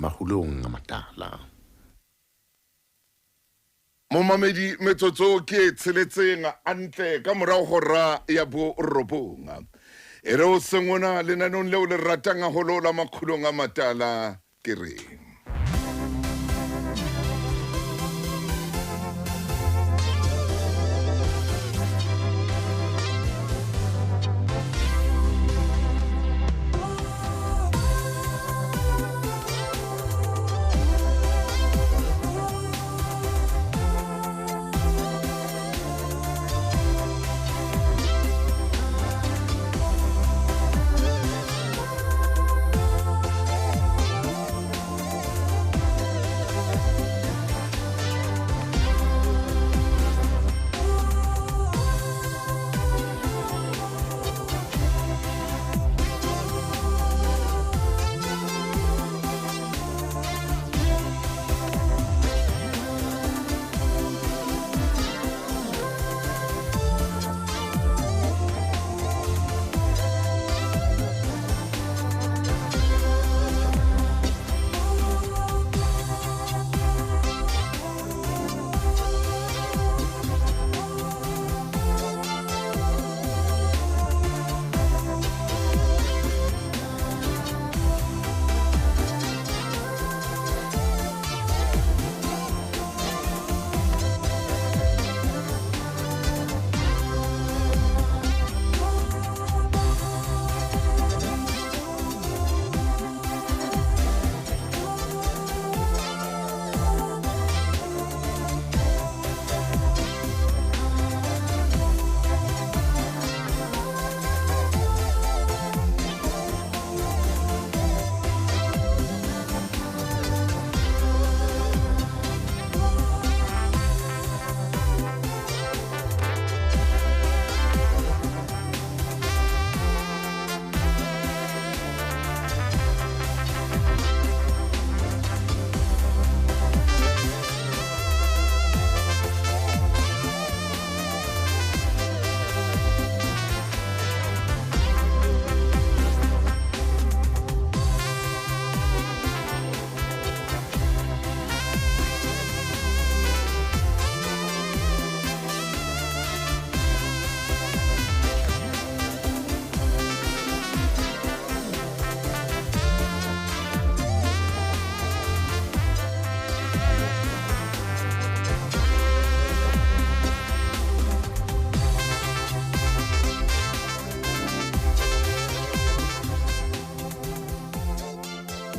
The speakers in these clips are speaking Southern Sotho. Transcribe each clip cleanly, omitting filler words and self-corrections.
Makgulong a Matala. Momamedi, metsotso ke e tsheletseng hantle ka morao hora ya borobong. E re o sengona lenaneong leo le ratang haholo la Makgulong a Matala, ke reng.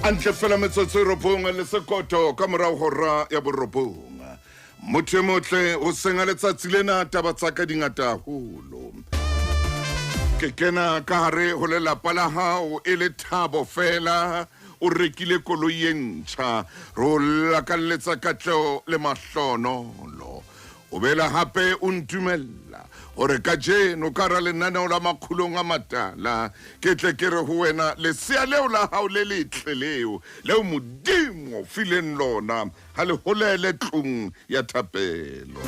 Antle fela metsotso e robong le sekoto ka morago hora ya borobong. Motho e motle o seng a letsatsi lena taba tsa ka di ngata haholo. Ke kena ka hare ho lelapa la hao e le thabo fela o rekile koloi e ntjha re o lakalletsa katleho le mahlonolo. O bela hape o ntumella gore kajeno ka ra lenaneo la Makgulong a Matala ke tle ke re ho wena lesea leo la hao le letle leo leo Modimo o fileng lona ha le holele tlung ya thapelo.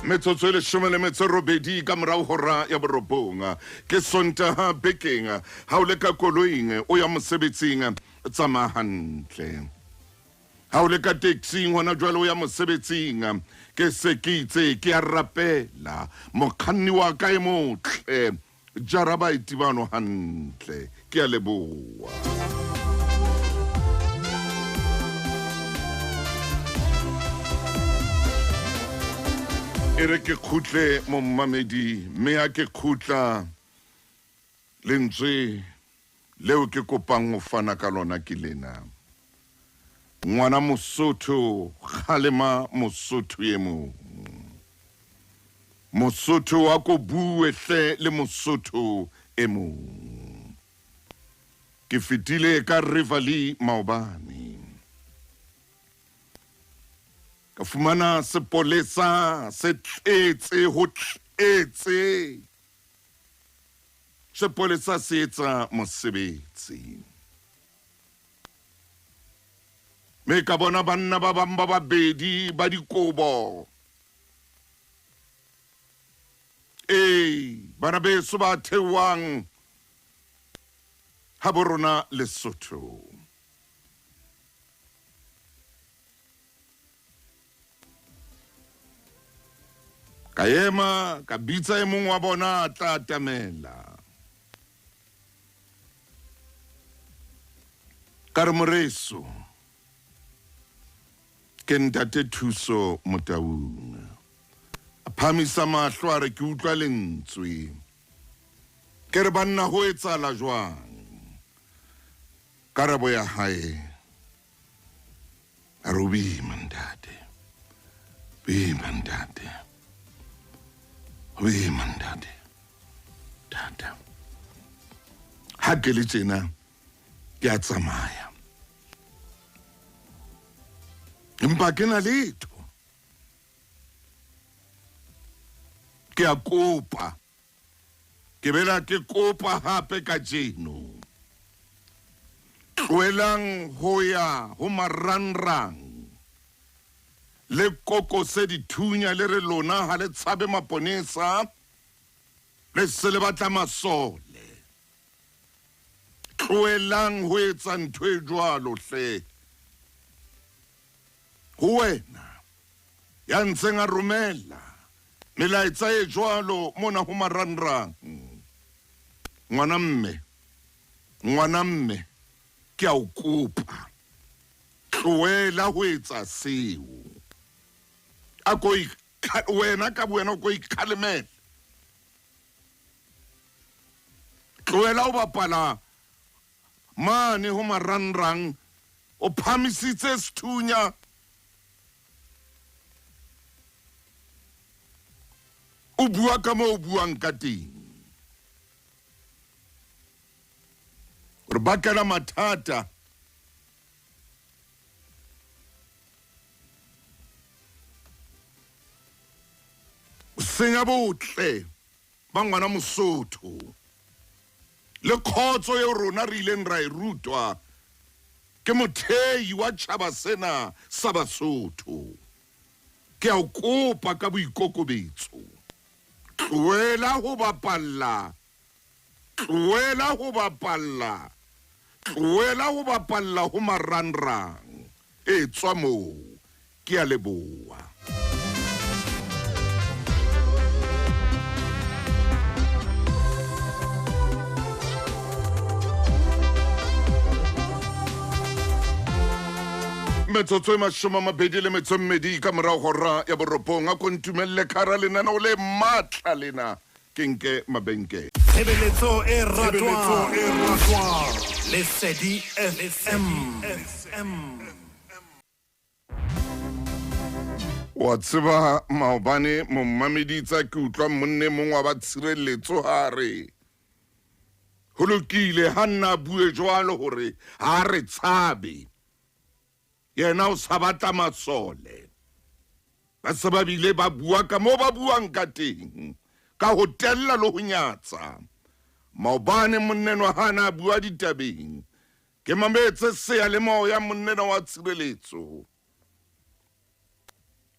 Metsotso e leshome le metso robedi ka morago hora ya borobong ke Sontaga bekeng. Ha o le ka koloing o ya mosebetsing, tsamaya hantle. Ha o le ka taxing hona jwale o ya mosebetsing, ke se ke itse ke a rapela mokganni wa ka e motle jara baeti bano hantle. Ke a leboha. E re ke khutle mommamedi, mme ha ke khutla lentswe leo ke kopang ho fana ka lona ke lena. Ngwana Mosotho kgalema Mosotho e mong. Mosotho a ko bue hle le Mosotho e mong. Ke fetile ka Riverlea maobane. Ka fumana sepolesa se tletse ho tletse. Sepolesa se etsa mosebetsi. Me ka bona banna ba bang ba babedi ba dikobo. Ee, bana beso ba theoang ha borona Lesotho. Ka ema ka bitsa e mong wa bona a tla atamela. Ka re moreso ke ntate Thuso Motaung. A phamisa mahlo a re ke utlwa lentswe. Ke re banna ho etsahala jwang? Karabo ya hae a re o boima ntate, boima ntate, boima ntate, thata. Ha ke le tjena ke a tsamaya, empa ke na letho. Ke a kopa, ke bela ke kopa hape kajeno. Tlohelang ho ya ho marangrang le kokose dithunya le re lona ha le tshabe maponesa, le se le batla masole. Tlohelang ho etsa ntho e jwalo hle. Ho wena ya ntseng a romela melaetsa e jwalo mona ho marangrang, ngwana mme, ngwana mme, ke a o kopa, tlohela ho etsa seo. A ko wena ka bowena o ko ikgalemele. Tlohela ho bapala mane ho marangrang, o phamisitse sethunya. O bua ka moo o buang ka teng. Re bakela mathata. O senya botle ba ngwana Mosotho le khotso eo rona re ileng ra e rutwa ke mothei wa tjhaba sena sa Basotho. Ke a o kopa ka boikokobetso, tlohela ho bapalla, tlohela ho bapalla, tlohela ho bapalla ho marangrang. Etswa moo. Ke a leboha. Metsotso e mashome a mabedi le metso e mmedi ka morago hora ya borobong. A ko ntumelle kgara lenaneo le maatla lena ke nke mabenkele. Tshebeletso e ratwang Lesedi FM. Wa tseba maobane mommameditsa ke utlwa monne mong wa ba tshireletso ha re ho lokile ha nna a bue jwalo hore ha re tshabe yena o sa batla masole ba se ba bile ba bua ka moo ba buang ka teng ka ho tella le ho nyatsa maobane monnenwa ha na bua ditabeng Ke mametse seyalemoya monnena wa tshireletso.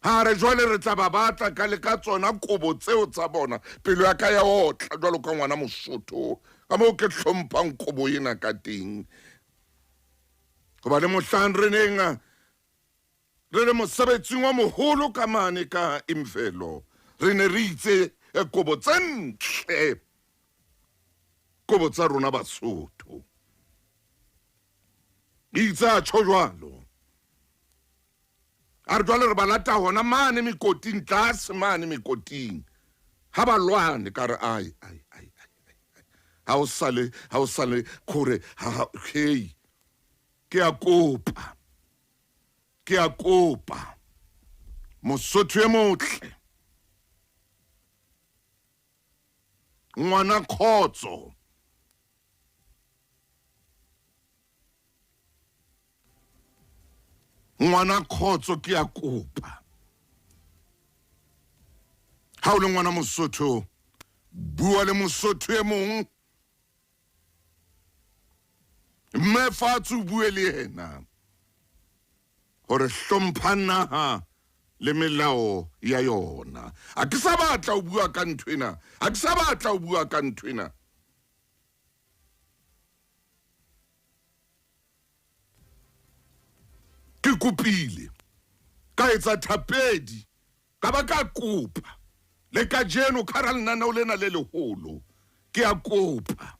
Ha re jwale re tla ba batla ka le ka tsona kobo tseo tsa bona. Pelo ya ka ya otla jwalo ka ngwana Mosotho. Ka moo ke hlomphang kobo ena ka teng. Hoba le mohlang re neng re le mosebetsing wa moholo ka mane ka Imvelo, re ne re itse kobo tse ntle, kobo tsa rona Basotho. Itse a tjho jwalo. A re jwale re ba lata hona mane mekoting, tlase mane mekoting. Ha ba lwane ka re ai ai ai ai. Ha o sale, ha o sale khore ha hey. Ke a kopa. Ke a kopa. Mosotho e motle. Ngwana khotso. Ngwana khotso ke a kopa. Ha o le ngwana Mosotho, bua le Mosotho e mong. Mme fatshe o bue le yena hore hlompha naha le melao ya yona. Ha ke sa batla ho bua ka nthwena, ha ke sa batla ho bua ka nthwena. Ke kopile, ka etsa thapedi, ka ba ka kopa le kajeno ka hara lenaneo lena le leholo, ke a kopa,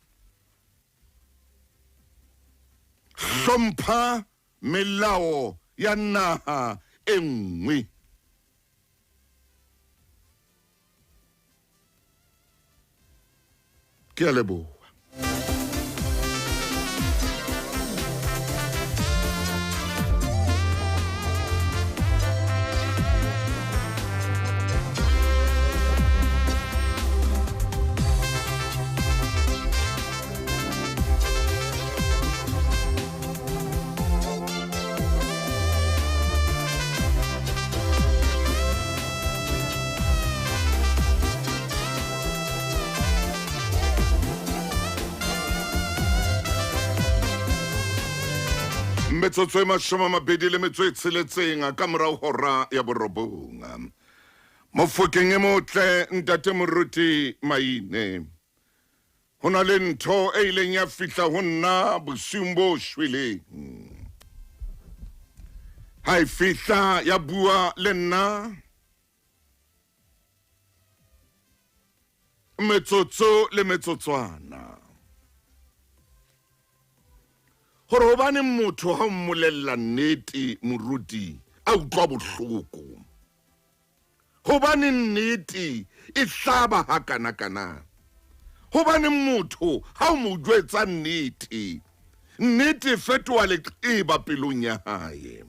hlompha melao ya naha e nngwe. Ke a leboha. Metsotso e 26 ka morao hora ya borobong. Mofokeng e motle ntate Moruti Maine. Ho na le ntho e ileng ya fihla ho nna bosiung bo shweleng. Ha e fihla ya bua le nna metsotso le metsotswana. Hore hobane motho ha o mmolella nnete moruti a utlwa bohloko. Hobane nnete e hlaba hakana-kana. Hobane motho ha o mo jwetsa nnete, nnete e fetoha leqeba pelong ya hae.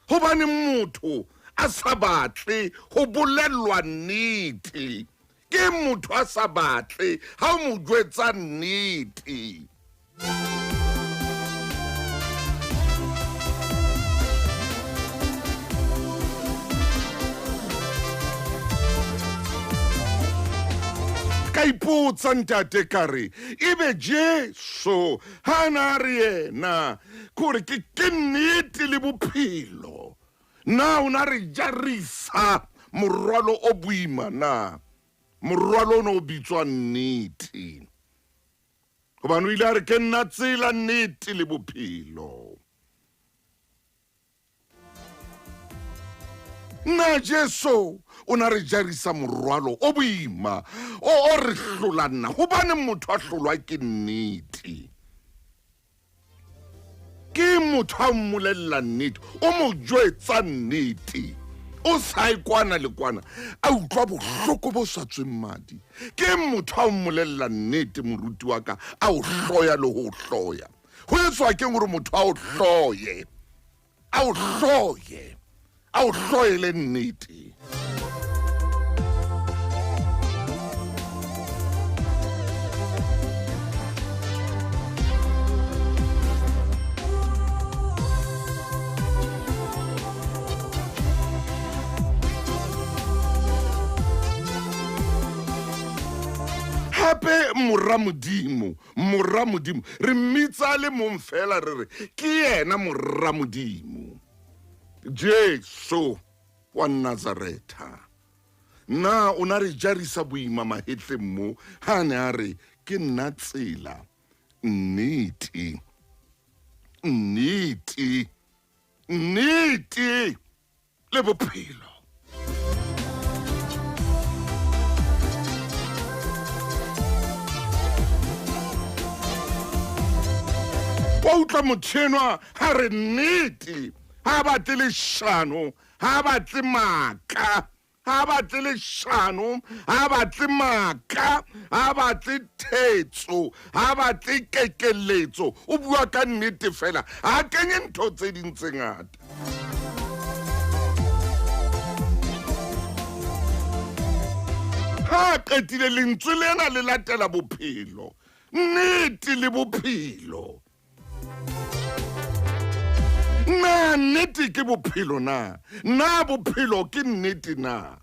Hobane motho a sa batle ho bolellwa nnete. Ke motho a sa batle ha o mo jwetsa nnete. Ka ipotsa ntate ka re, ebe Jesu ha na re yena kore ke ke nnete le bophelo, na o na re jarisa morwalo o boima na? Morwalo o ne o bitswa nnete, hobane o ile a re ke nna tsela, nnete le bophelo. Na Jesu o na re jarisa morwalo o boima o re hlolang na? Hobane motho a hlolwa ke nnete. Ke motho a mmolella nnete, o mo jwetsa nnete, o sa e kwana le kwana, a utlwa bohloko bo sa tsweng madi. Ke motho a mmolella nnete, moruti wa ka, a o hloya le ho o hloya. Ho etswa keng hore motho a o hloye? A o hloye, a o hloele nnete. Hape mora Modimo, mora Modimo, re mmitsa le mong fela re re ke yena mora Modimo, Jesu wa Nazaretha. Na o na re jarisa boima mahetleng mo ha ne a re ke nna tsela, nnete, nnete, nnete le bophelo. Wa utlwa motho enwa ha re nnete, ha batle leshano, ha batle maaka, ha batle leshano, ha batle maaka, ha batle thetso, ha batle kekeletso. O bua ka nnete fela, ha kenye ntho tse ding tse ngata. Ha qetile lentswe lena le latela bophelo, nnete le bophelo. Na nnete ke bophelo na? Na bophelo ke nnete na?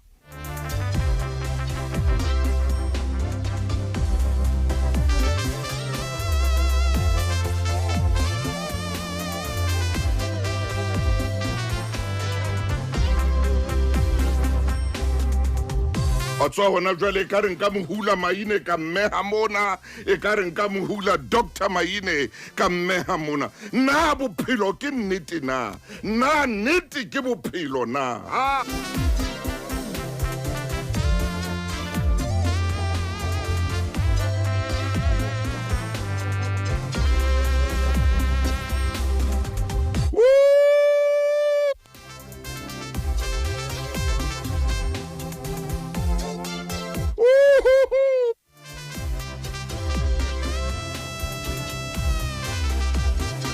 Wa tswa hona jwale e ka re nka mohula Maine ka mmeha mona, e ka re nka mohula Doctor Maine ka mmeha mona. Na bophelo ke nnete na? Na nnete ke bophelo na? Ha!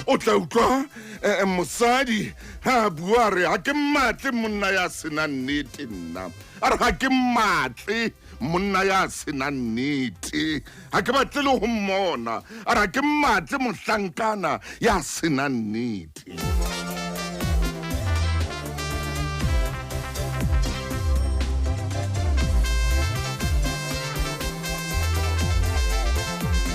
O tla utlwa eh, eh, mosadi ha a bua re ga ke mmatle monna ya senang nnete nna a re ga ke mmatle monna ya senang nnete ga ke batle le go mmona a re ga ke mmatle mohlankana ya senang nnete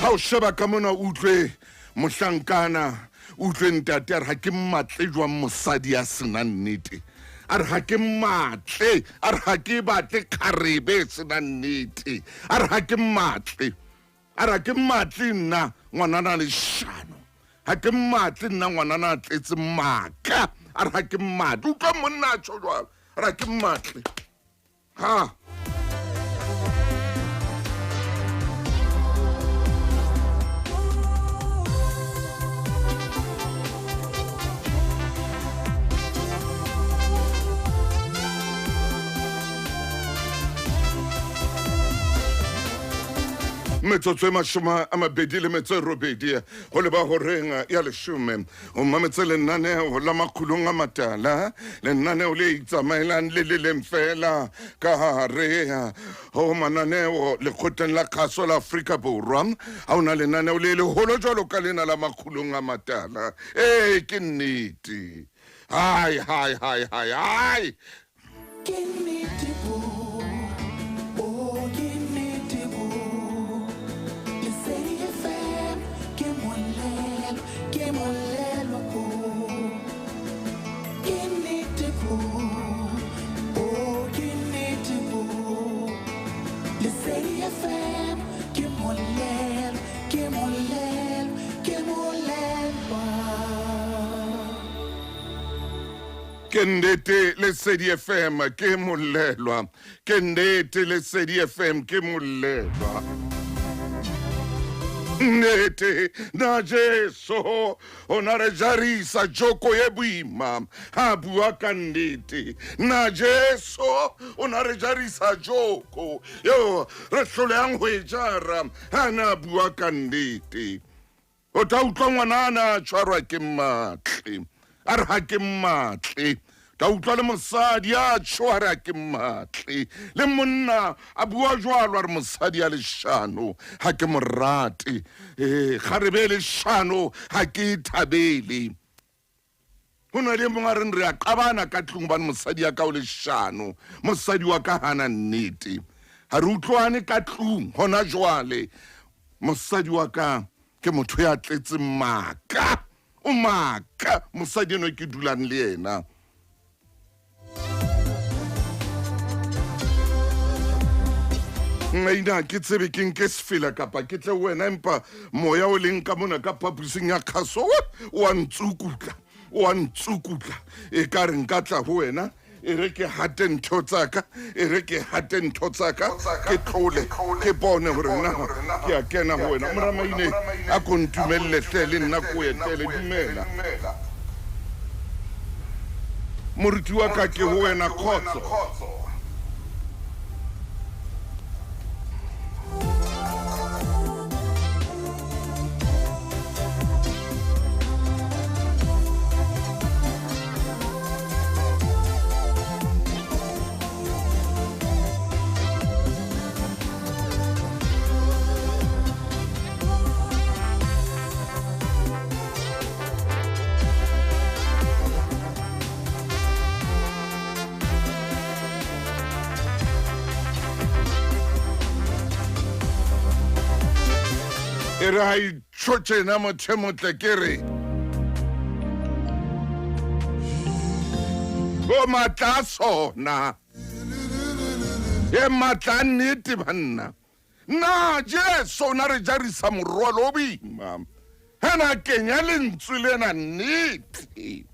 ga o sheba ka mona o utlwe mohlankana utlwe ntate a re ga ke mmatle jwang mosadi ya senang nnete a re ga ke mmatle a re ga ke batle kgarebe e senang nnete a re ga ke mmatle a re ga ke mmatle nna ngwanana leshano ga ke mmatle nna ngwanana a tletse maaka a re ga ke mmatle utlwa monna a tsho jwalo a re ga ke mmatle ha Metsotso e mashome a mabedi le metso e robedi go leba goreng ya leshome. O mametse lenaneo la Makgulong a Matala, lenaneo le itsamaelang le le leng fela ka gare go mananeo lekgotleng la kgaso la Afrika Borwa. Ga o na lenaneo le leholo jwalo ka lena la Makgulong a Matala. Ee, ke nnete. Hai, hai, hai, hai, hai. Ke nnete bo, oh ke nnete bo. Lesedi FM ke molelo, ke molelo bo. Ke nnete bo, oh ke nnete bo. Lesedi FM ke molelo, ke molelo, ke molelwa. Ke nnete Lesedi FM ke molelwa. Ke nnete Lesedi FM ke molelwa. Nnete na Jesu o na re jarisa joko ye boima ha bua ka nnete. Na Jesu o na re jarisa joko eo re hlolehang ho e jara ha na bua ka nnete. O tla utlwa ngwanana a tshwarwa ke mmatle, a re ga ke mmatle. Tla utlwa le mosadi a tšho a re a ke mmatle, le monna a bua jwalo a re mosadi a leshano ga ke mo rate, ee kgarebe e leshano ga ke e thabele. Go na le e mongwe a reng re a qabana ka tlung gobane mosadi ya ka o leshano, mosadi wa ka hana nnete. Ga re utlwane ka tlung gona jwale. Mosadi wa ka ke motho ya tletseng maaka, o maaka mosadi eno ke dulang le yena. Nna ke tsebe ke nke sefela kapa ke tle wena, empa moya o leng ka mona ka phaposing ya kgaso o a ntsukutla, o a ntsukutla. E ka re nka tla ho wena, e re ke hate ntho tsaka, e re ke hate ntho tsaka, ke tlole ke bone hore na ke a kena ho wena. Moramaine a ko ntumelle hle le nna ko etele. Dumela moruti wa ka, ke ho wena kgotso. E re ha itjho tjena motho e motle ke re o matla a sona. E matla a nnete banna. Na Jesu o na re jarisa morwalo o boima ha na kenya lentswe lena nnete?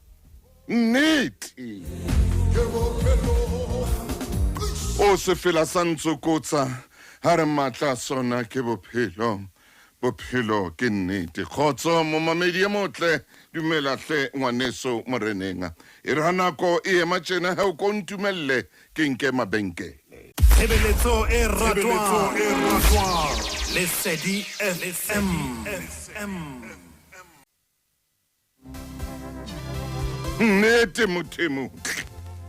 Nnete. O sefela sa ntsokotsa ha re matla a sona ke bophelo. Bophelo ke nnete. Kgotso momamedi e motle, dumela hle ngwaneso moreneng. E re ha nako e ema tjena he o ko ntumelle ke nke mabenkele. Tshebeletso e ratwang Lesedi FM. Nnete motho e motle.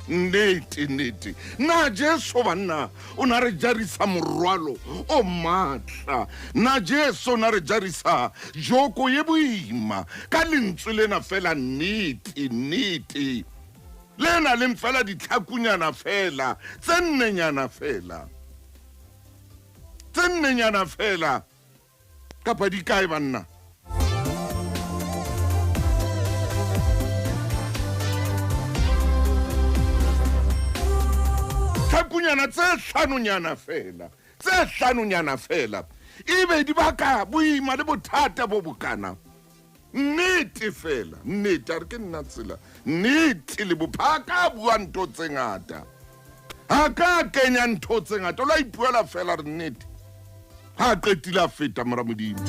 Nnete, nnete. Na Jesu banna o na re jarisa morwalo o matla? Na Jesu o na re jarisa joko ye boima ka lentswe lena fela? Nnete, nnete. Le na leng fela ditlhakunyana fela, tse nnenyana fela. Tse nnenyana fela. Kapa di kae banna? Tlhakunyana tse hlanonyana fela, tse hlanonyana fela, ebe di baka boima le bothata bo bokana. Nnete fela, nnete, a re ke nna tsela, nnete le bopha. A ka bua ntho tse ngata, a ka kenya ntho tse ngata, o la ipuela fela re nnete. Ha a qetile a feta mora Modimo.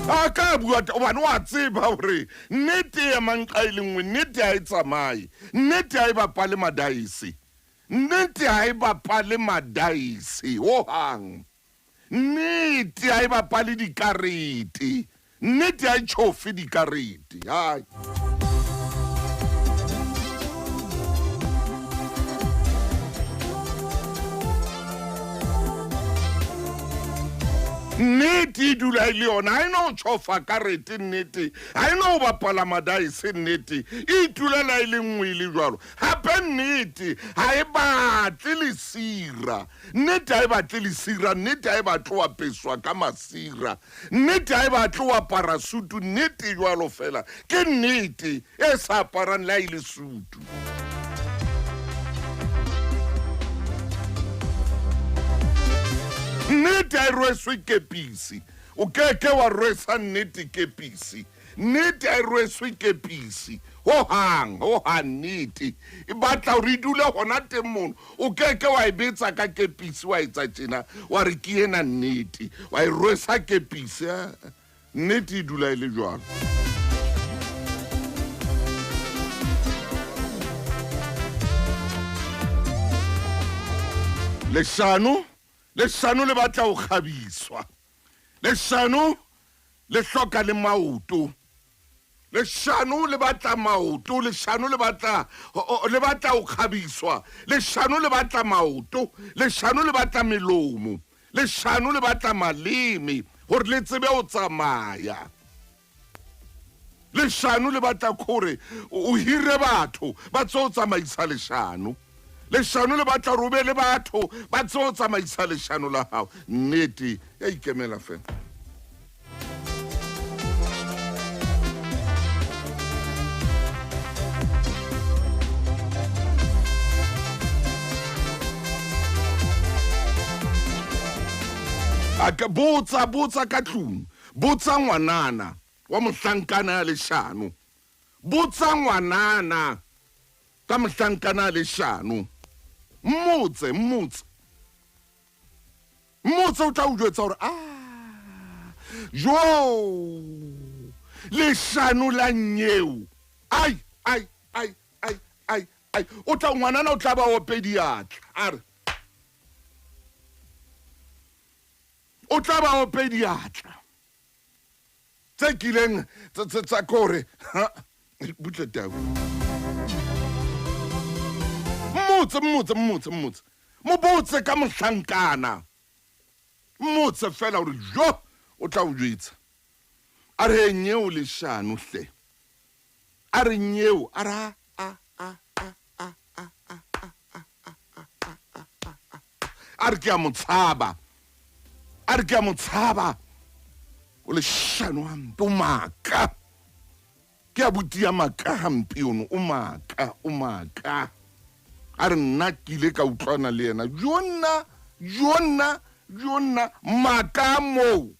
A ka bua hobane wa tseba hore nnete e emang ka e le nngwe, nnete ha e tsamaye, nnete ha e bapale madaese, nnete ha e bapale madaese hohang, nnete ha e bapale dikarete, nnete ha e tjhofe dikarete. Hai. Nnete e dula e le yona, ha e no tjhofa karete, nnete ha e no bapala madaese, nnete e itulela e le nngwe e le jwalo. Hape nnete ha e batle lesira, nnete ha e batle lesira, nnete ha e batle ho apeswa ka masira, nnete ha e batle ho apara sutu, nnete jwalo fela ke nnete e sa aparang le ha e le sutu. Nnete ha e rweswe kepisi, o keke wa rwesa nnete kepisi. Nnete ha e rweswe kepisi hohang, hohang. Nnete e batla hore e dule hona teng mono. O keke wa e betsa ka kepisi, wa etsa tjena, wa re ke ena nnete, wa e rwesa kepisi. Nnete e dula e le jwalo. Leshano, leshano le batla ho kgabiswa. Leshano le hloka le maoto. Leshano le batla maoto, leshano le batla le batla ho kgabiswa. Leshano le batla maoto, leshano le batla melomo, leshano le batla maleme hore le tsebe ho tsamaya. Leshano le batla hore o hire batho ba tse ho tsamaisa leshano. Leshano le batla hore o be le batho ba tse ho tsamaisa leshano la hao. Nnete ya ikemela fela. A ka botsa, botsa ka tlung, botsa ngwanana wa mohlankana ya leshano, botsa ngwanana ka mohlankana ya leshano, mmotse, mmotse, mmotse, o tla o jwetsa hore ah, jo leshano la nyeo, ai, ai, ai, ai, ai, ai, o tla ngwanana o tla ba ope diatla, a re o tla ba ope diatla tse kileng tsa kore butle tau. Mmotse, mmotse, mmotse, mmotse, mo botse ka mohlankana, mmotse fela hore jo o tla o jwetsa. A re nyeo leshano hle, a re nyeo, a re a, a, a, a, a, a, a, a, a, a, a, a, a, a, a, a re ke a mo tshaba, a re ke a mo tshaba, o leshano hampe, o maka. Ke abuti ya maka hampe ono, o maka, o maka. A re nna ke ile ka utlwana le yena. Jonna, jonna, jonna, maka moo.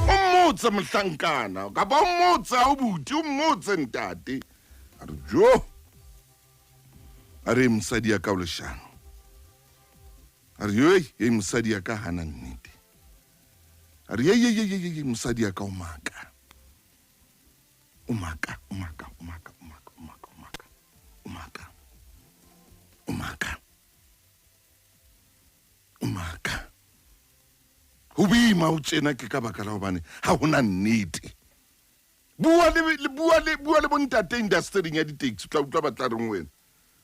O mmotse mohlankana, kapa o mmotse abuti, o mmotse ntate. A re jo, a re mosadi ya ka o leshano. A re yoi, e mosadi ya ka hana nnete. A re ye ye ye ye ye mosadi ya ka o maka. O maka, o maka, o maka, o maka, o maka, o maka. O maka. O maka. O maka. Ho boima ho tjena ke ka baka la hobane ha hona nnete. Bua le bua le bua le bontate industry ya di-taxi, o tla utlwa ba tla reng wena.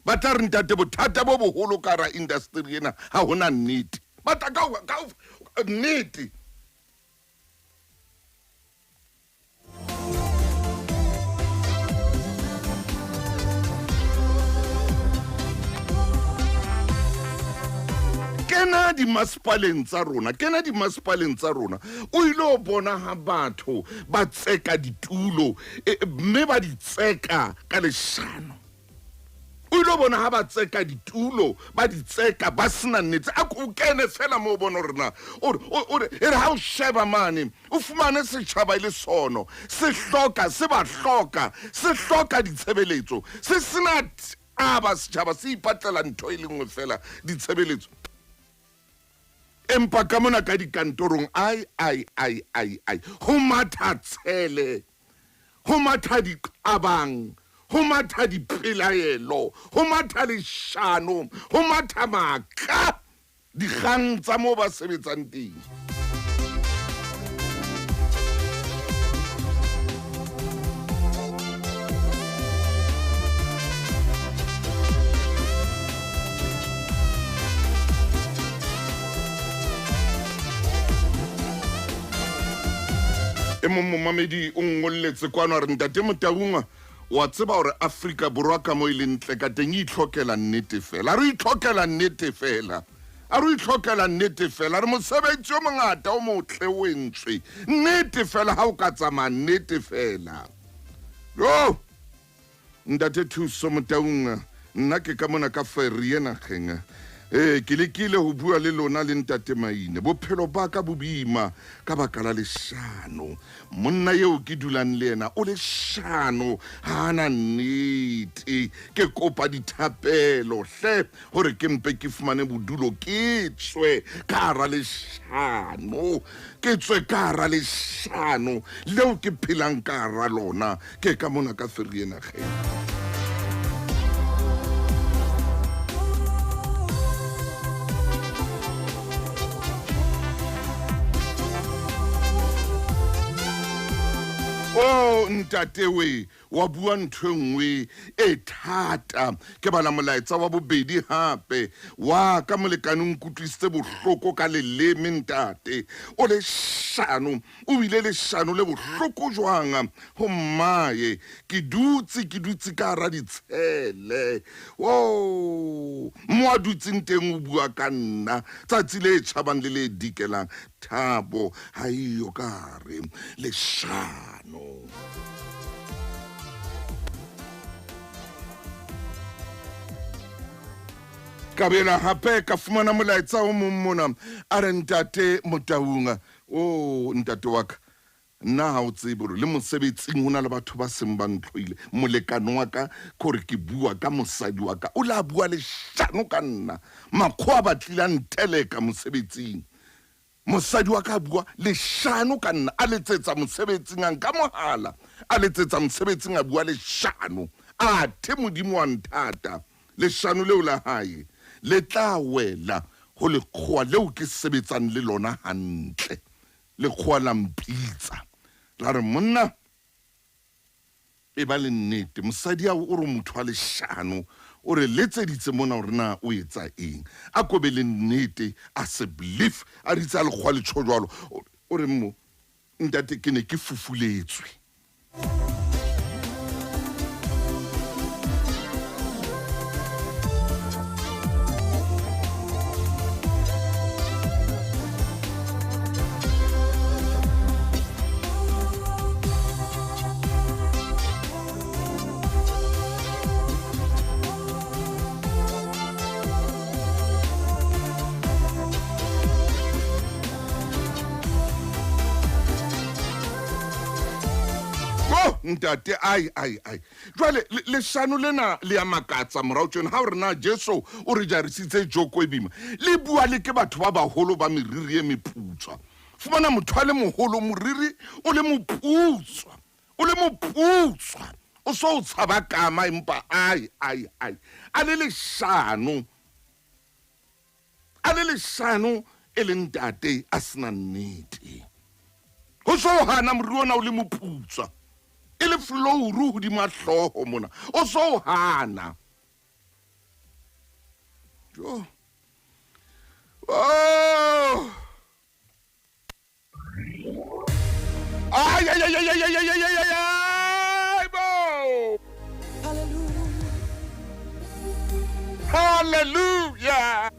Ba tla re ntate bothata bo boholo ka hara industry ena ha hona nnete. Ba tla ka ka nnete. Kena dimasepaleng tsa rona, kena dimasepaleng tsa rona, o ile o bona ha batho ba tseka ditulo, mme ba di tseka ka leshano. O ile o bona ha ba tseka ditulo, ba di tseka ba sena nnete. A ko kene fela moo o bone hore na, o re, e re ha o sheba mane, o fumane setjhaba e le sono, se hloka, se ba hloka, se hloka ditshebeletso, se sena taba, setjhaba se ipatlela ntho e le nngwe fela, ditshebeletso. Empa ka mona ka dikantorong, ai, ai, ai, ai, ai, ho matha tshele, ho matha diqabang, ho matha dipelaelo, ho matha leshano, ho matha maka, dikgang tsa moo ba sebetsang teng. E mong momamedi o ngolletse kwano a re, Ntate Motaung, wa tseba hore Afrika Borwa ka mo e leng ntle ka teng e itlhokela nnete fela. A re itlhokela nnete fela. A re itlhokela nnete fela. Re mosebetsi o mongata o motle o entswe. Nnete fela ha o ka tsamaya nnete fela. Yo! Ntate Thuso Motaung, nna ke ka mona ka Ferrie nageng. Ke lekile ho bua le lona le ntate Maine. Bophelo ba ka bo boima ka baka la leshano. Monna eo ke dulang le yena o leshano, ha ana nnete. Ke kopa dithapelo hle hore ke mpe ke fumane bodulo, ke tswe ka hara leshano, ke tswe ka hara leshano leo ke phelang ka hara lona. Ke ka mona ka Ferrie nageng. Oh, ntate we, wa bua ntho e nngwe e thata. Ke bala molaetsa wa bobedi hape. Wa ka molekane o nkutlwisitse bohloko ka leleme ntate. O leshano, o bile leshano le bohloko jwang ho mmae. Ke dutse, ke dutse ka hara ditshele. Oh, mo a dutseng teng o bua ka nna. Tsatsi le tjhabang le le dikelang. Thabo ha eyo ka hare leshano. Ka bela hape ka fumana molaetsa o mong mona, a re ntate Motaung, o ntate wa ka, nna ha o tsebe hore le mosebetsing ho na le batho ba seng ba ntlhoile. Molekane wa ka, ke hore ke bua ka mosadi wa ka, o la bua leshano ka nna. Makgowa a batlile a nteleka mosebetsing. Mosadi wa ka a bua leshano ka nna, a letsetsa mosebetsing, a nka mohala, a letsetsa mosebetsing, a bua leshano. Athe Modimo wa nthata, leshano leo la hae le tla wela ho lekgowa leo ke sebetsang le lona hantle. Lekgowa la mpitsa, la re, monna, e ba le nnete, mosadi ao o re motho wa leshano, o re letseditse mona hore na o etsa eng. A ko be le nnete, a se believe, a ritse a lekgowa le tjho jwalo. O re mo, ntate, ke ne ke fufuletswe. Ntate, ai ai ai. Jwale leshano lena le ya makatsa morao tjena ha o re na Jesu o re jarisitse joko e boima. Le bua le ke batho ba baholo ba meriri e meputswa. Fumana motho a le moholo moriri o le moputswa. O le moputswa. O so o tshaba kama empa ai ai ai. A le leshano. A le leshano e le ntate a sena nnete. Ho so hana moriri ona o le moputswa. E le flouru hodima hlooho mona. O so hana. Jo. Oh. Ay ay ay ay ay ay ay ay ay ay bo. Hallelujah.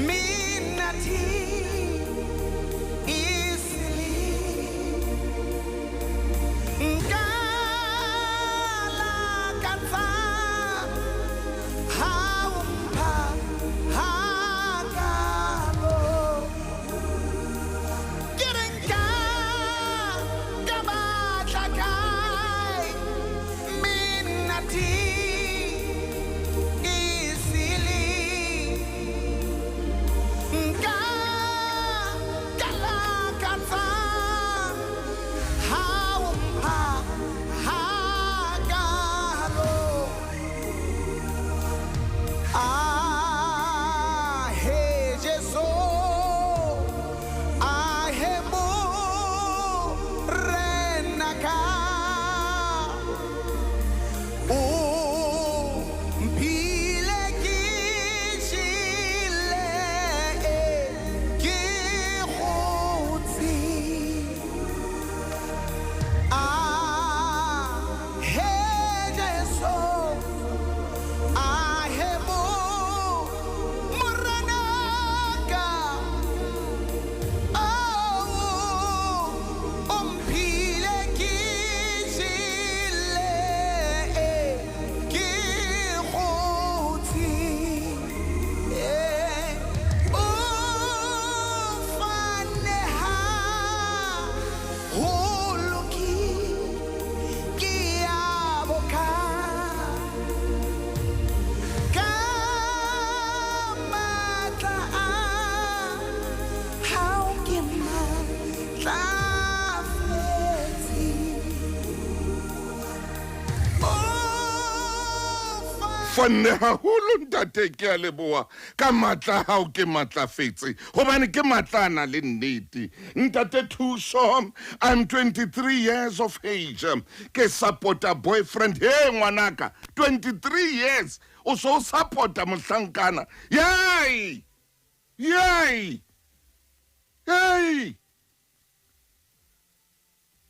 Minati. fanne haholo ntate, ke a leboha ka matla a hao, ke matlafetse hobane ke matla a na le nnete. Ntate Thuso, I'm 23 years of age, ke support-a boyfriend. He ngwanaka, 23 years o so o support-a mohlankana. Yay! Yay! Hey!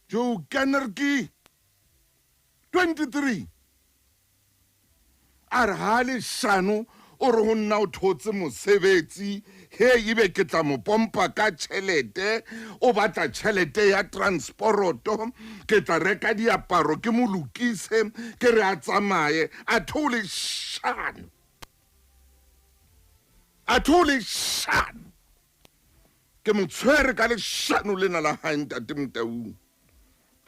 Joe Kennerke, 23. A re ha leshano o re ho nna o thotse mosebetsi, he ebe ke tla mo pompa ka tjhelete, o batla tjhelete ya transporoto, ke tla reka diaparo ke mo lokise, ke re a tsamaye. A tho leshano, a tho leshano. Ke mo tshwere ka leshano lena la hae ntate Motaung.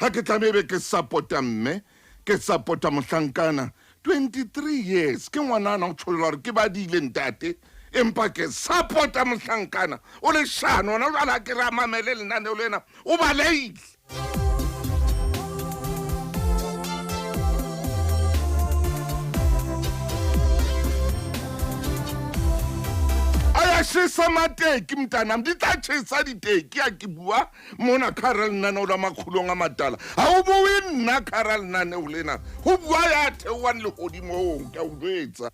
Ha ke tlameha ebe ke support-a mme, ke support-a mohlankana. 23 years ke ngwanana, o tsholla hore ke badile ntate, empa ke support-a mohlankana. O leshano hona jwale, ha ke re a mamele lenaneo lena, o baleile. A ya tjhesa mateki mntanam, di tla tjhesa diteki. Ha ke bua mona ka hara lenaneo la Makgulong a Matala, ha o bue nna ka hara lenaneo lena, ho bua ya theohang lehodimong, ke a o jwetsa.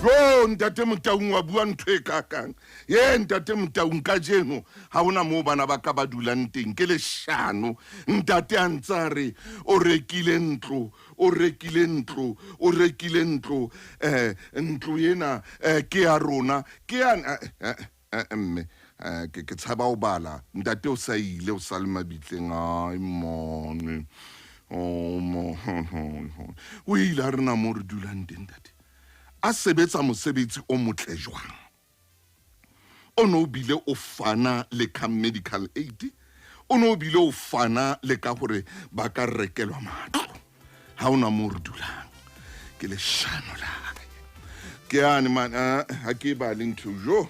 Jo ntate Motaung, wa bua ntho e kakang ye ntate Motaung. Kajeno ha hona moo bana ba ka ba dulang teng, ke leshano. Ntate a ntse a re o rekile ntlo, o rekile ntlo, o rekile ntlo, ntlo ena ke ya rona, ke ya mme ke tshaba ho bala. Ntate o sa ile, o sa le mabitleng. Ai mone, oh mo, o ile a re na mo re dulang teng ntate. A sebetsa mosebetsi o motle jwang, o no bile o fana le ka medical aid, o no bile o fana le ka hore ba ka rekelwa matlo. Ha ona mo re dulang, ke leshano la hae. Ke ane man, ha ke bale ntho jo.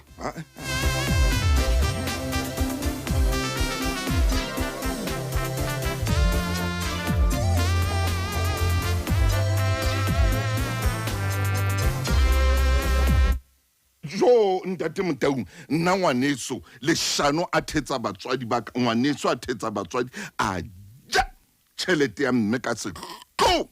Jo ntate Motaung, nna ngwaneso leshano a thetsa batswadi ba ka, ngwaneso a thetsa batswadi, a ja tjhelete ya mme ka sehloho.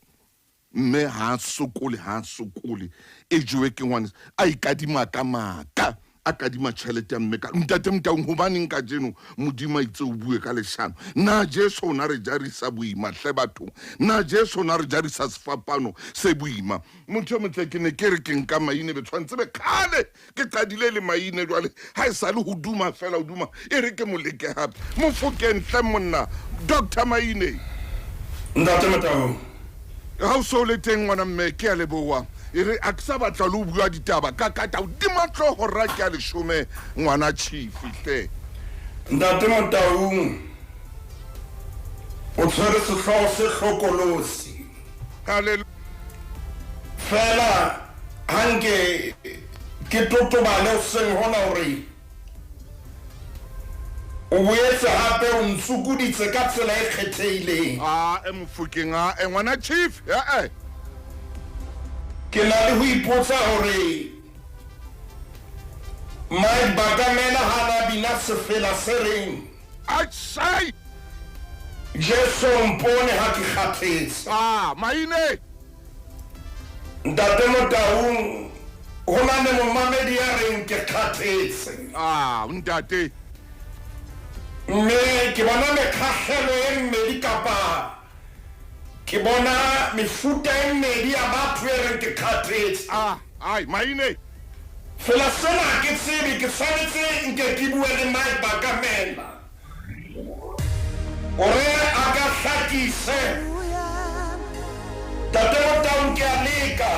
Mme ha sokole, ha sokole, e jowe ke ngwaneso, a ikadima ka maka, a kadima tjhelete ya mme ka. Ntate Motaung, hobaneng kajeno Modimo a itse o bue ka leshano? Na Jesu o na re jarisa boima hle bathong? Na Jesu o na re jarisa sefapano se boima? Motho e motle, ke ne ke re ke nka maine, be tshwantse be kgale ke qadile le maine, jwale ha e sale ho duma fela, ho duma. E re ke mo leke hape. Mofokeng hle monna, Dr. Maine. Ntate Motaung. Ha o so le teng ngwana mme, ke a leboha. E re a ke sa batla le ho bua ditaba ka kata hodima hlooho ra ke a leshome ngwana chief hle. Ntate Motaung, o tshwere sehlooho se hlokolosi. Hallelujah. Fela hanke ke totobale hoseng hona hore o boetse hape o ntsukuditse ka tsela e kgethehileng. A e Mofokeng, a e ngwana chief, e. Ke na le ho ipotsa hore Mike Bakamela ha na bina sefela se reng Achai! Jesu mpone ha ke kgathetse. Ah, maine. Ntate Motaung, ho na le momamedi ya reng ke kgathetse. Ah, ntate. Mme ke bona mekgahlelo e mmedi kapa ke bona mefuta e mmedi ya batho e reng ke kgathetse. Ah, ai, maine. Fela sena ha ke tsebe, ke tshwanetse nke ke bue le Mike Bakamela hore a ka hlakise. Ntate Motaung, ke a leka,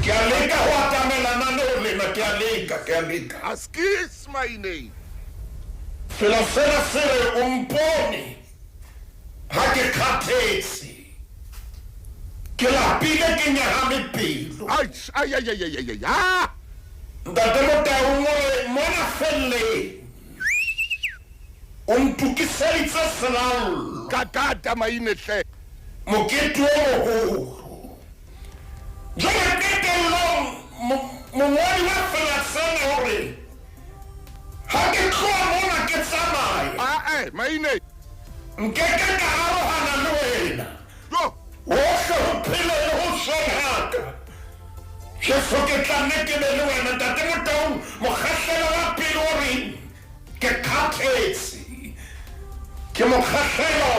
ke a leka ho atamela lenaneo lena, ke a leka, ke a leka. Askies, maine. Fela sena se re o mpone ha ke kgathetse, ke lapile, ke nyahame pelo. Ai, ai, ai, ai, ai, ai, ah! Ntate Motaung o re mona felleng. O ntokiseditse selallo. Kakata maine hle. Mokete o moholo. Jwale qetellong mongodi wa Felasene o re, Ha ke tloha mona ke tsamaya. Ae, maine. Nkeke ka arohana le wena. Jo. Hohle ho phele le ho shweng ha ka. Jesu ke tla nne ke be le wena. Ntate Motaung, mokgahlelo wa pele o reng ke kgathetse. Ke mokgahlelo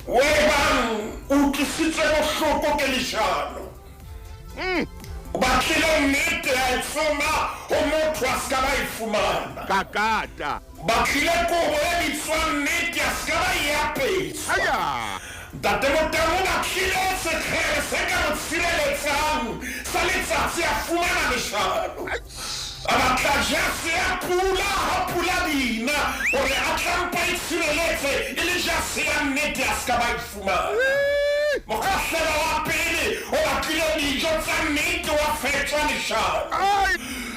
o ebang o utlwisitswe bohloko ke leshano. O batlile nnete a e tsoma ho motho a se ka ba e fumana. Kakata. Batlile kobo e bitswang nnete a se ka ba e apeswa. Aya. Ntate Motau o batlile sekgele se ka mo tshireletsang sa letsatsi a fumana leshano. A batla jase ya pula ha pula di na hore a tla mpa e tshireletse e le jase ya nnete a se ka ba e fumana. Mokgahlelo wa pele o batlile dijo tsa nnete wa fetjwa leshano.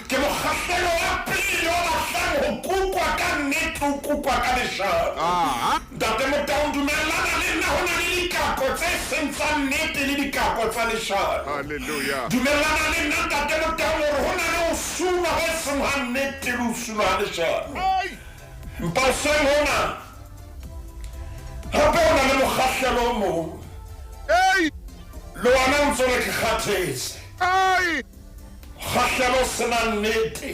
Ke mokgahlelo wa pele o batlang ho kukwa ka nnete o kukwa ka leshano. Ntate Motaung, dumellana le nna ho na le dikako tse seng tsa nnete le dikako tsa leshano. Hallelujah. Dumellana le nna Ntate Motaung hore ho na le ho sunwa ho seng ha nnete le ho sunwa ha leshano. Empa hoseng hona hape ho na le mokgahlelo o mong. Le wona o ntso re ke kgathetse. Mokgahlelo o se nang nnete.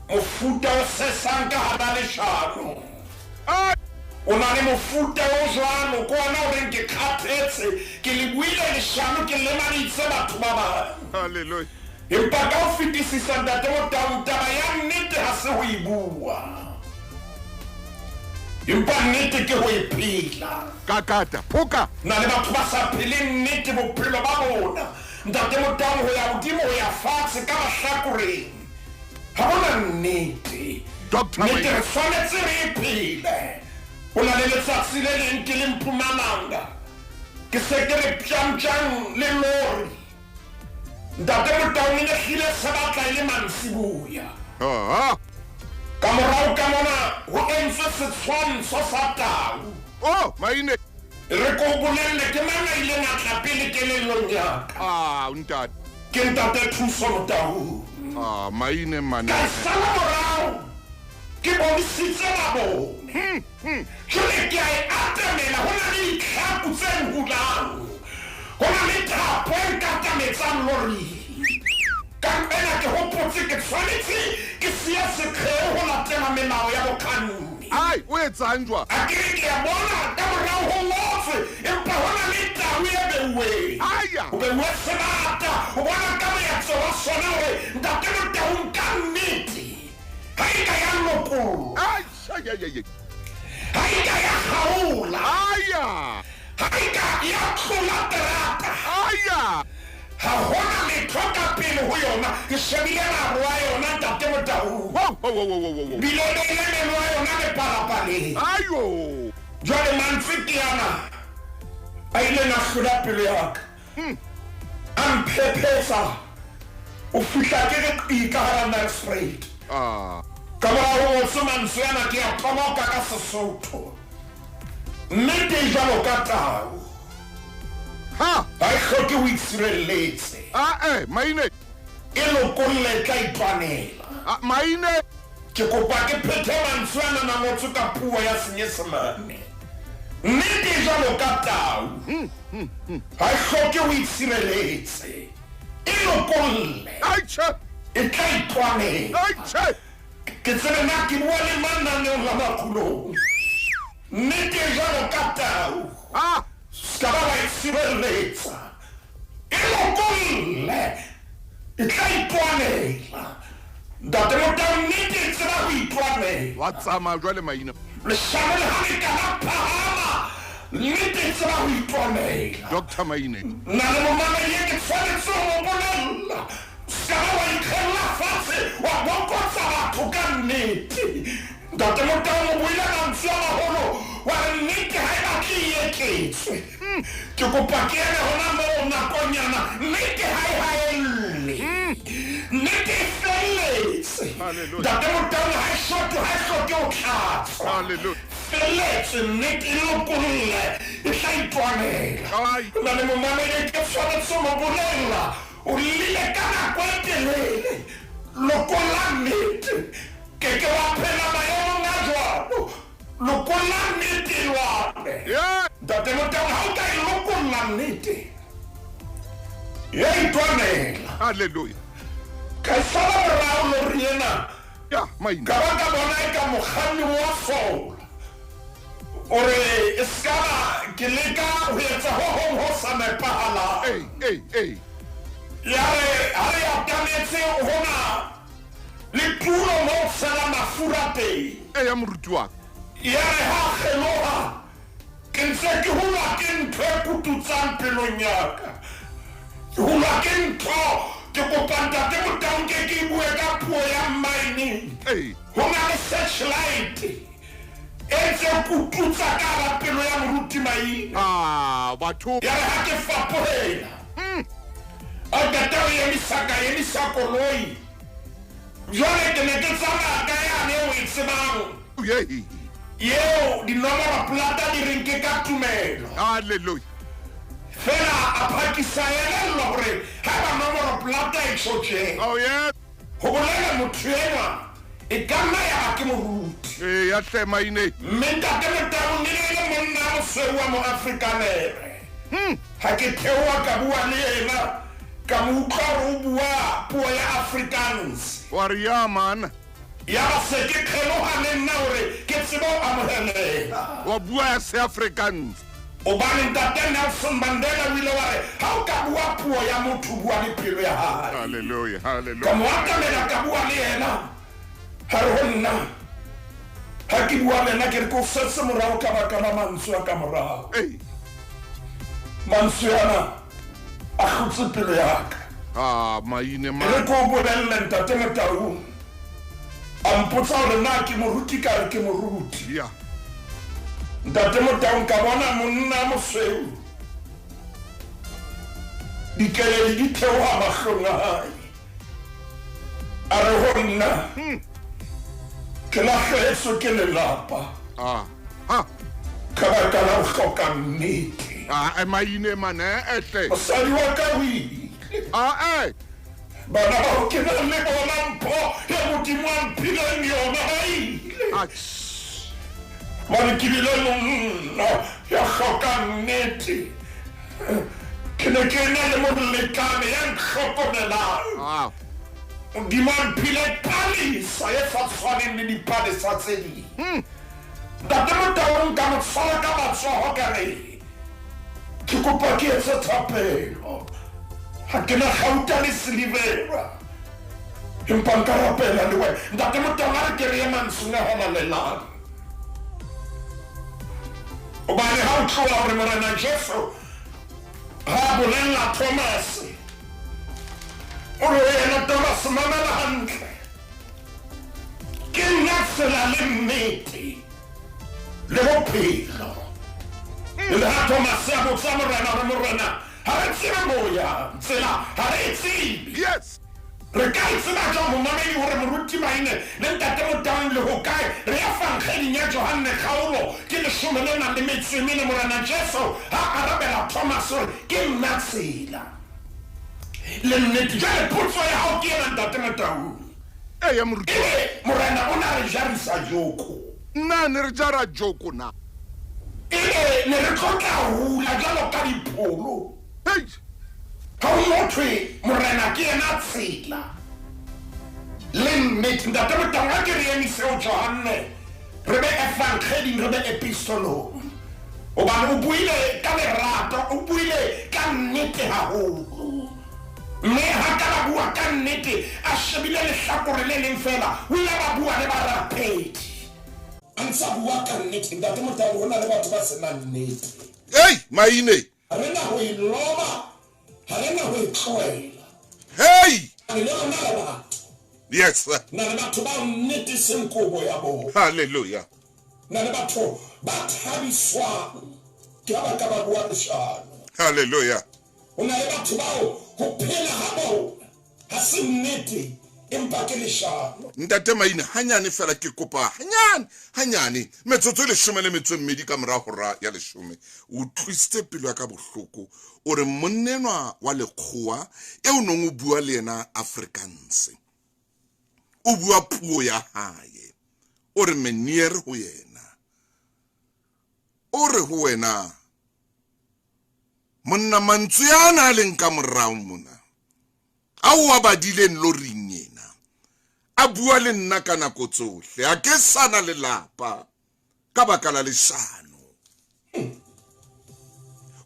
Mofuta o sesang ka hara leshano. O na le mofuta o jwalo, ke ona o reng ke kgathetse, ke le buile leshano, ke lemaditse batho ba bang. Hallelujah. Empa ka ho fetisisa Ntate Motaung, taba ya nnete ha se ho e bua, empa nnete ke ho e phela. Kakata, phoka. Na le batho ba sa pheleng nnete bophelo ba bona, Ntate Motaung, ho ya hodimo ho ya fatshe ka mahlakoreng, ha bona nnete. Doctor Nnete re tshwanetse re e phele. Ho na le letsatsi le leng ke le Mpumalanga, ke se ke re ptjangptjang le lori. Ntate Motaung e ne hlile se batla e le mantsiboya. Ka morao ka mona ho entswe setshwantsho sa tau. Oh, maine. E re ke o bolelle ke mang a ileng a tla pele kelellong ya ka. Ah, ntate. Ke Ntate Thuso Motaung. Ah, maine mane. Ka e sala morao ke bonisitse mabone. Jwale ke a e atamela, ho na le ditlhaku tse nhulang. Ho na le thapo e nkatametsang loring. Ka nqena ke hopotse ke tshwanetse ke siye sekgeo ho latela melao ya bokganni. Ai, o etsang jwa? A ke re ke a bona ka morao ho ngotswe, empa ho na le tau e beuweng. Aya. Ho beuwe sebata, ho bona ka moetso wa sona hore Ntate Motaung ka nnete ha e ka ya lokollwa. Ai, ai, ai, ai. Ha e ka ya kgaola. Aya. Ha e ka ya tlola terata. Aya. Ha hona letho ka pele ho yona. Ke shebile maro a yona Ntate Motaung. Wo, wo, wo, wo, wo, wo. Bile o beile meno a yona lepalapaleng. Ayo. Jwale mantswe ke ana a ileng a hlola pelo ya ka. A mphephetsa ho fihla ke re qi ka hara Nelspruit. Ah. Ka mora ho ngotswe mantswe ana ke a tomoka ka Sesotho. Nnete e jwalo ka tau. Ha. Ha e hloke ho itshireletse. Ae, maine. E lokolle e tla itwanela. Ah, maine. Ke kopa ke phethe mantswe ana na ngotswe ka puo ya Senyesemane. Nnete e jwalo ka tau. Ha e hloke ho itshireletse. E lokolle. Ai, tjhe. E tla itwanela. Ai, tjhe. Ke tsebe na ke bua le mang naneong la Makgulong. Nnete e jwalo ka tau. Ah. Se ka ba wa e tshireletsa. E lokolle. E tla itwanela. Ntate Motau, nnete e tseba ho itwanela. Wa tsamaya jwale maina. Leshano le ha le ka la phahama, nnete e tseba ho itwanela. Doctor Maine. Nna le momamedi e ke tshwanetse ho mo bolella. Se ka ba wa ikgella fatshe wa bokotsa batho ka nnete. Ntate Motau o buile mantswe a maholo wa re nnete ha e batle e eketswe. Ke kopa ke eme hona moo nakonyana, nnete ha e haelle. Nnete e felletse. Felletse. Hallelujah. Ntate Motaung ha e hloke ha e hloke ho tlhatswa. Hallelujah. Felletse nnete e lokolle e tla itwanela. Ai. Na le momamedi ke tshwanetse ho mo bolella. O llile ka nako e telele. Lokolla nnete. Ke ke wa phela maemong a jwalo. Lokolla nnete jwale. Yeah. Ntate Motaung ha o ka e lokolla nnete. Ya itwanela. Hallelujah. Ka e sala morao lori ena. Ya, maine. Ka ba ka bona e ka mokganni wa fola. O re e ska ba ke leka ho etsa ho hong ho sa nepahalang. Hey, hey, hey. Ya re ha re atametse hona le tulo mo ho tshela mafura teng. Eya moruti wa ka. Ya re ha a kgeloha ke ntse ke hulwa ke ntho e kututsang pelong ya ka. Ke hulwa ke ntho ke kopa ntate Motaung ke ke e bue ka puo ya mmaeneng. Ee. Ho na le searchlight e ntse kututsa ka hara pelo ya moruti Maina. Ah, batho. Ya re ha ke fapohela. A qeta ho emisa ka emisa koloi. Jwale ke ne ke tsamaya ka yane eo e tsebang. Yey. Eo dinomoro plata di reng ke ka tumelo. Hallelujah. Fela a phakisa a elellwa hore haeba nomoro plata e tjho tje. Oh yes. Ho bolela motho enwa e ka nna ya ba ke moruti. Eya hle Maine. Mme Ntate Motaung e ne e le monna a mosweu wa Moafrikanere. Ha ke theoha ka bua le yena, ka mo utlwa hore o bua puo ya Afrikaans. Wa re ya man. Yaba se ke kgeloha le nna hore ke tsebe ho amoheleha. Wa bua ya Seafrikaans. Hobane Ntate Nelson Mandela o ile wa re ha o ka bua puo ya motho o bua le pelo ya hae. Hallelujah, Ka hallelujah. mo atamela ka bua le yena. Ha re ho nna, ha ke bua le yena ke re ke o setse morao ka baka la mantswe a ka morao. Ei. Mantswe ana a hlotse pelo ya ka. Ah, maine E re man. ke o bolelle Ntate Motaung. A mpotsa hore na ke moruti ka re ke moruti. Ya. Ntate Motaung ka bona monna a mosweu. Dikeledi di theoha mahlong a hae. A re ho nna, ke lahlehetswe ke lelapa. Ah. Ha. Ka baka la ho hloka nnete. Ah, eh, maine man eh eh hle. Mosadi wa ka o ile. Ah, eh. Bana bao ke nang le bona mpho ya Modimo a mphileng yona ba ile. Ah. Hobane ke bile monna ya hlokang nnete. Ke ne ke ena le molekane ya ntlhokomelang. Ah. Modimo a mphile palesa e sa tshwaneng le dipalesa tse ding. Ntate Motaung ka mo tshwara ka matsoho ka re, ke kopa ke etse thapelo. Ha ke na kgauta le silivera. Empa nka rapela le wena. Ntate Motaung a re ke re ye mantsweng a halalelang. Hobane ha o tloha hore Morena Jesu ha a bolella Thomas, o re ho yena, Thomas, mamela hantle. Ke nna tsela le nnete le bophelo. Le ha Thomas a botsa Morena hore Morena, ha re tsebe moo o yang, tsela ha re e tsebe. Yes. Re ka e tseba jwang momamedi hore moruti Maine le Ntate Motaung le hokae? Re ya Evangeling ya Johanne kgaolo ke leshome le nang le metso e mene. Morena Jesu ha arabela Thomas o re, Ke nna tsela le nnete. Jwale potso ya hao ke ena Ntate Motaung. Eya moruti. Ebe Morena o na re jarisa joko? Na ne re jara joko na? Ebe ne re tlo tla hula jwalo ka dipholo? Hei. Ha ho mothwe Morena ke yena tsela le nnete. Ntate Motaung, ha ke re emise ho Johanne, re be Evangeding, re be Epistolong. Hobane o buile ka lerato, o buile ka nnete haholo. Mme ha ka ba bua ka nnete, a shebile lehlakore le leng feela, o ile a ba bua le barapedi. A ntse a bua ka nnete. Ntate Motaung, ho na le batho ba se nang nnete. Hei, maine. Ha re na ho e loba, ha re na ho e tlohela. Hei! Le rona re batho. Yes. Na le batho bao nnete seng kobo ya bona. Hallelujah. Na le batho ba thabiswang ke ha ba ka ba bua leshano. Hallelujah. Ho na le batho bao ho phela ha bona ha se nnete. Empa ke leshano. Ntate Maine, hanyane fela ke kopa hanyane, hanyane, metsotso e leshome le metso e mmedi ka mora hora ya leshome. O utlwisitse pelo ya ka bohloko. O re monna enwa wa lekgowa eo o neng o bua le yena Afrikaans, o bua puo ya hae. O re meneer ho yena. O re ho wena, monna, mantswe ana a leng ka morao mona, a o a badileng loring ena, a bua le nna ka nako tsohle. Ha ke sa na lelapa ka baka la leshano.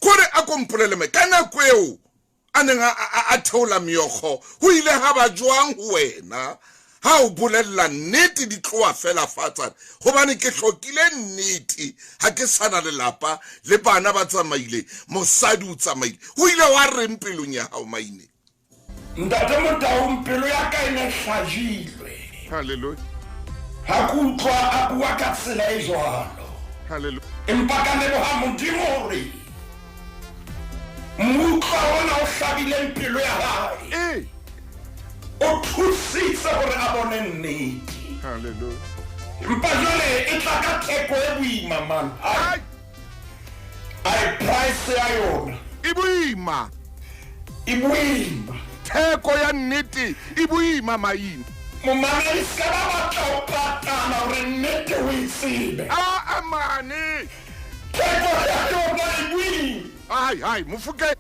Kore a ko mpolele me, ka nako eo a neng a theola meokgo, ho ile ha ba jwang ho wena ha o bolella nnete di tloha fela fatsane? Hobane ke hlokile nnete, ha ke sa na lelapa, le bana ba tsamaile, mosadi o tsamaile. Ho ile wa reng pelong ya hao, Maine? Ntate Motaung, pelo ya ka e ne hlajilwe. Hallelujah. Ha ke utlwa a bua ka tsela e jwalo. Hallelujah. Empa ka leboha Modimo hore mmutlwa ona o hlabileng pelo ya hae o thusitse hore a bone nnete. Hallelujah. Empa jwale e tla ka theko e boima, man. Ai. Ai, price ya yona e boima. E boima. Theko ya nnete e boima, Maine. Momamedi, se ka ba batla ho patala hore nnete o e tsebe. A mane. Theko ya yona e boima. Ai, ai, mofuke.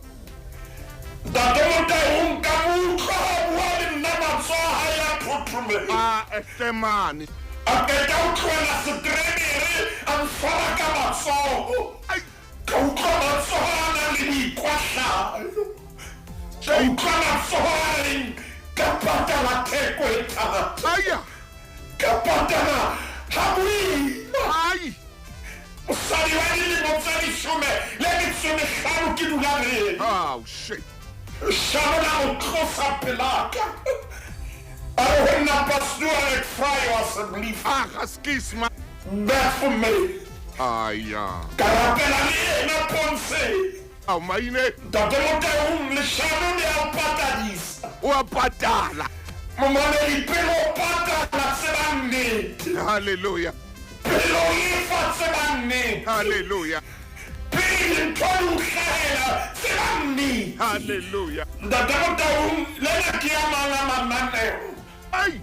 Ntate Motaung, ka mo utlwa ha bua le nna, matsoho a hae a thothomela. A etemane. A qeta ho tlohela setrebere, a ntshwara ka matsoho. Ai. Ka utlwa matsoho a nang le boikwahlayo. Ka utlwa matsoho a reng ka patala theko e thata. Aya. Ka patala ha boima. Ai. Mosadi wa dilemo tse leshome le metso e mehlano ke dula le yena. Oh, shit. Leshano la mo tlosa pelaka. A re ho nna, Pastoor, ek vra jou asseblief. Ah, askies, ma. Bid vir my. Aya. Ka rapela le yena pontsheng. Ao, Maine. Ntate Motaung, leshano le a o patadisa. O a patala. Momamedi, pele o patala, tseba nnete. Hallelujah. Pele o lefa, tseba nnete. Hallelujah. Pele dintho di o hlahela, tseba nnete. Hallelujah. Ntate Motaung, lena ke a mang a mananeo Ai.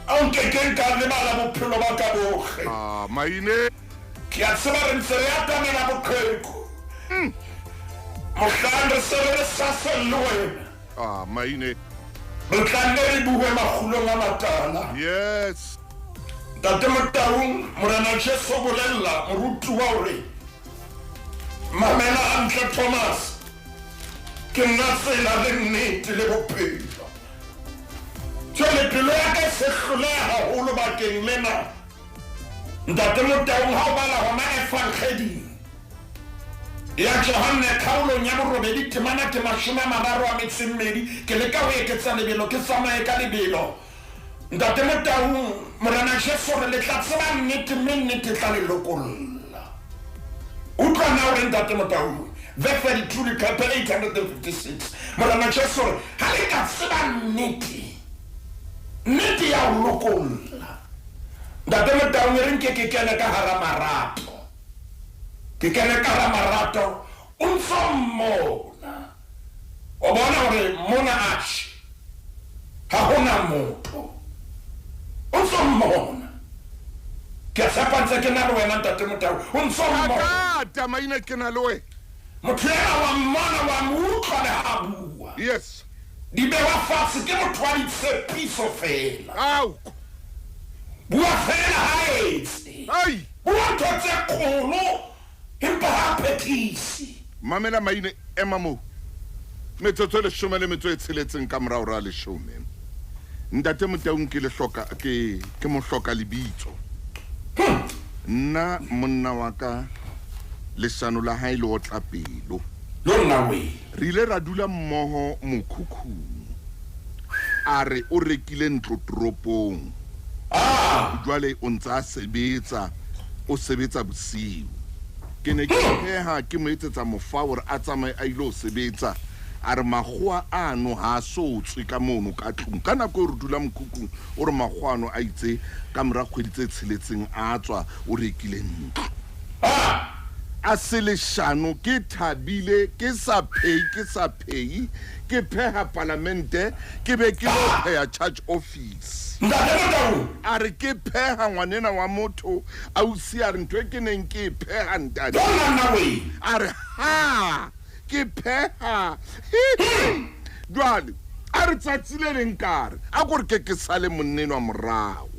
Ao nkekeng ka lebala bophelo ba ka bohle. Ah, Maine. Ke a tseba re ntse re atamela boqheku. Mohlang re se re le saseng le wena. Ah, Maine. Re tla nne re bue makgulong a matala. Yes. Ntate Motaung, Morena Jesu o bolella morutuwa hore, mamela hantle Thomas, ke nna tsela le nnete le bophelo. Jwale pelo ya ka e se hloleha haholo bakeng lena. Ntate Motaung, ha o bala hona Evangeding ya Johanne kgaolong ya borobedi temana ke 32, ke leka ho eketsa lebelo, ke tsamaye ka lebelo. Ntate Motaung, Morena Jesu re le tla tseba nnete mme nnete e tla le lokolla. Utlwa na hore Ntate Motaung, verse 32 leqephe 856, Morena Jesu re ha le ka tseba nnete, nnete ya o lokolla. Ntate Motaung, e re nke ke kene ka hara marato. Ke kene ka hara marato, o ntso mmona. O bona hore mona atjhe, ha hona motho. O ntso mmona. Ke a tshepa ntse ke na le wena Ntate Motau. O ntso mmona. Kakata, Maine, ke na le wena. Motho ena wa mmona, wa mo utlwa le ha bua. Yes. Di bewa fatshe ke motho wa ditshepiso fela. Ao. Bua fela ha etse. Ai. Bua ntho tse kgolo empa ha phethise. Mamela Maine, ema moo. Metsotso e 16 ka morao ra leshome. Ntate Motaung, ke le hloka, ke mo hloka lebitso. Nna monna wa ka leshano la hae le otla pelo. Lona we. Re ile ra dula mmoho mokhukhung. A re o rekile ntlo toropong. Jwale o ntse a sebetsa, o sebetsa bosiu. Ke ne ke pheha, ke mo etsetsa mofa hore a tsamaye a ile ho sebetsa. A re makgowa ano ha a so tswe ka mono ka tlung. Ka nako eo re dula mokhukhung, o re makgowa ano a itse ka mora kgwedi tse tsheletseng a tswa o rekile ntlo. A se leshano, ke thabile ke sa phehi, ke sa phehi, ke pheha palamente, ke be ke lo pheha charge office. Ntate Motaung. A re ke pheha ngwanena wa motho, ausi a re ntho e ke neng ke e pheha ntate. Bona nna wee. A re ha! Ke pheha. Jwale a re tsatsi le leng ka re a ko re ke ke sale monna enwa morao,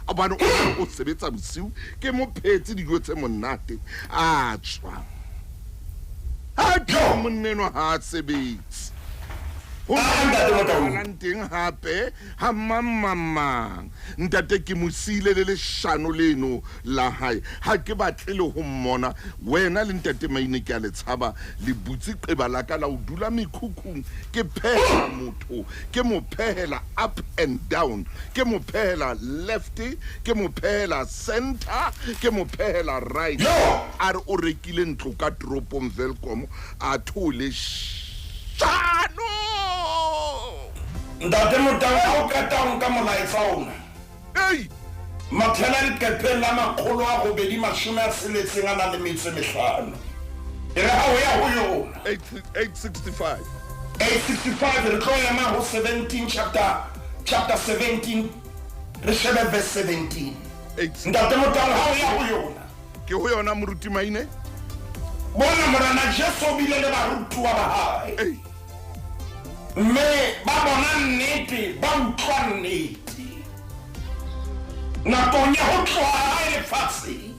hobane o o sebetsa bosiu, ke mo phehetse dijo tse monate, a tswa. Ha tloha monna enwa ha a sebetse. Ho na teng hape ha mang mang mang. Ntate ke mo siile le leshano leno la hae. Ha ke batle le ho mmona. Wena le Ntate Maine ke a le tshaba. Le butse qeba la ka la ho dula mekhukhung. Ke phehela motho. Ke mo phehela up and down. Ke mo phehela left. Ke mo phehela centre. Ke mo phehela right. A re o rekile ntlo ka toropong Welkom. A thole shano! Ntate Motau ha o qeta ho nka molaetsa ona. Ei! Mathela leqepheng la 865. E re ha o ya ho yona. 865. 865 re tlo ema ho 17 chapter chapter 17 re shebe verse 17. Ntate Motau ha o ya ho yona. Ke ho yona Moruti Maine. Bona Morena Jesu o bile le barutuwa ba hae. Ei! Mme ba bona nnete, ba utlwa nnete. Nakong ya ho tloha ha hae lefatsheng,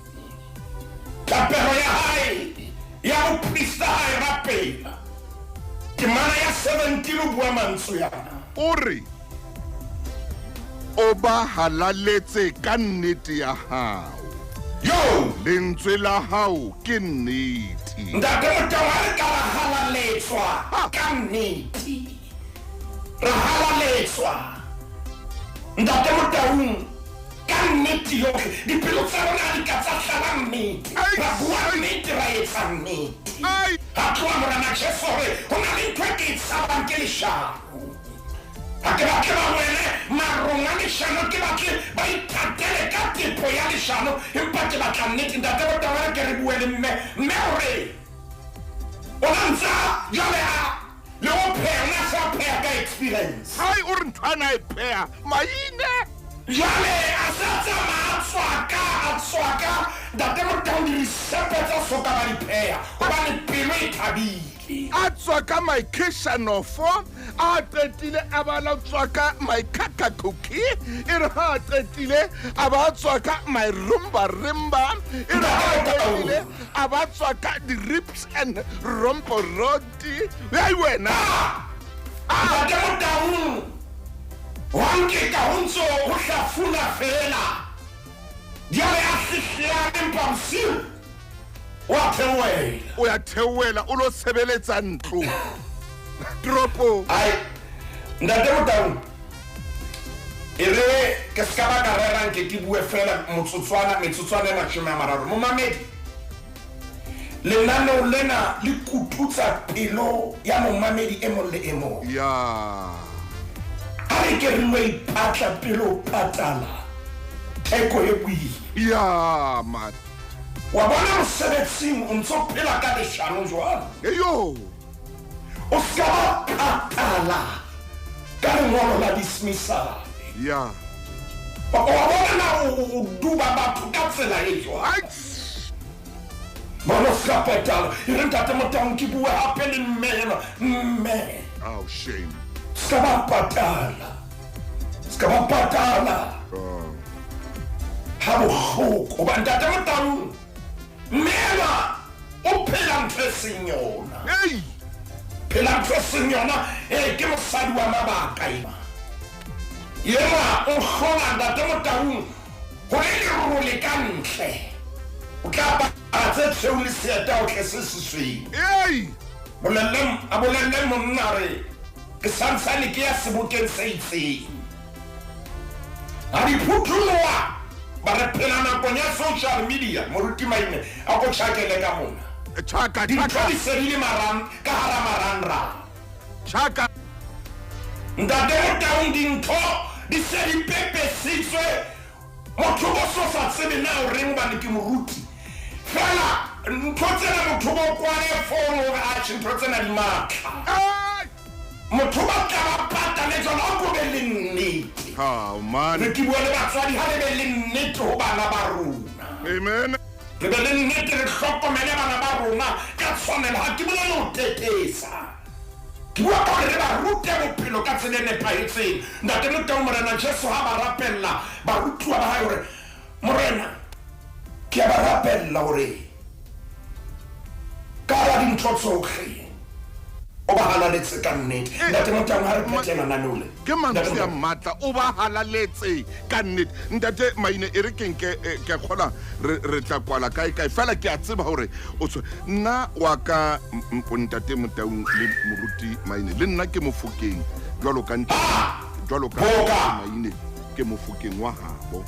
thapelo ya hae ya boprista ha e rapela, temana ya 17 o bua mantswe ana. O re, O ba halaletse ka nnete ya hao. Yo! Lentswe la hao ke nnete. Ntate Motau, ha re ka ra halaletswa ka nnete, ra halaletswa, Ntate Motaung, ka nnete yohle, dipelo tsa rona ha di ka tsa tlala nnete, ra bua nnete, ra etsa nnete. Ha tloha Morena Jesu hore ho na le ntho e ke e tshabang ke leshano. Ha ke batle ba wele marong a leshano, ke batle ba ithatele ka tepho ya leshano, empa ke batla nnete. Ntate Motau, ha re ke re bue le mme, mme o re o na ntsa jwale a le ho pheha, o na se a pheha ka experience. Hai, o re ntho ana e pheha maine. Jwale a se a tsamaya a tswaka, a tswaka Ntate Motau dirisepe tsa soka ba di pheha hobane pelo e thabile. A tswa ka my kishanofo a qetile a ba la tswa ka my kaka cookie e re ha a qetile a ba tswa ka my rumba rimba e re ha a qetile a ba tswa ka di-rips and romporoti ei wena. Ntate Motaung, wa nkeka ho ntso ho hlafuna feela. Jwale a sehleane empa bosiu o a theohela. O ya theohela o lo sebeletsa ntlo toropong. Ai, Ntate Motaung, e re ke se ka ba ka rera nke ke bue feela motsotswana, metsotswana e 30. Momamedi, lenaneo lena le kututsa pelo ya momamedi e mong le e mong. Ya. A re ke re lo ipatla pele o patala theko e boima. Ya, man. Wa bona mosebetsing o ntso phela ka leshano jwalo. Eyo. O ska ba patala ka lengolo la dismissal. Ya. Wa bona na o duba batho ka tsela e jwang. Bona o ska patala. E re Ntate Motaung ke bue hape le mme enwa. Mme. Oh shame. Ska ba patala. Ska ba patala. Oh. Ha bohloko hoba Ntate Motaung mme enwa o phela ntho e seng yona. Hey! Phela ntho e seng yona. Ee, ke mosadi wa mabaka enwa. Enwa o hlola Ntate Motaung hore lerole ka ntle. O tla apara tse tshweu le seeta o tle se sesweu. Hey! Bolelle, a bolelle monna hore ke santsane ke ya sebokeng se itseng. Ha di phuthuloha, ba re phela nakong ya social media. Moruti Maine, a ko tjhakele ka mona. Tjhaka, Dintho tjhaka. di se di le marang, ka hara marangrang. Chaka. Ntate Motaung dintho di se di pepesitswe. Motho o so sa tsebe na o reng hobane ke moruti. Fela ntho tsena motho bo kwale fono hore atjhe ntho tsena di matla. Motho ba tla ba patale jwalo a ko be le nnete. Ha man. Re ke bua le batswadi ha re be le nnete ho bana ba rona. Amen. Re be le nnete re hlokomele bana ba rona ka tshwanelo. Ha ke bolele ho tetesa. Ke bua ka hore re ba rute bophelo ka tsela e nepahetseng. Ntate Motaung Morena Jesu ha ba rapella barutuwa ba hae hore Morena ke a ba rapella hore ka hara dintho tsohle o ba halaletse ka nnete. Ntate Motaung ha re phethe lenaneo le. Ke mantswe a matla, o ba halaletse ka nnete. Ntate Maine e re ke nke ke a kgola re tla kwala kae kae fela ke a tseba hore o tshwe nna wa ka ntate Motaung le moruti Maine le nna ke Mofokeng jwalo ka ntate jwalo ka Maine ke Mofokeng wa habo.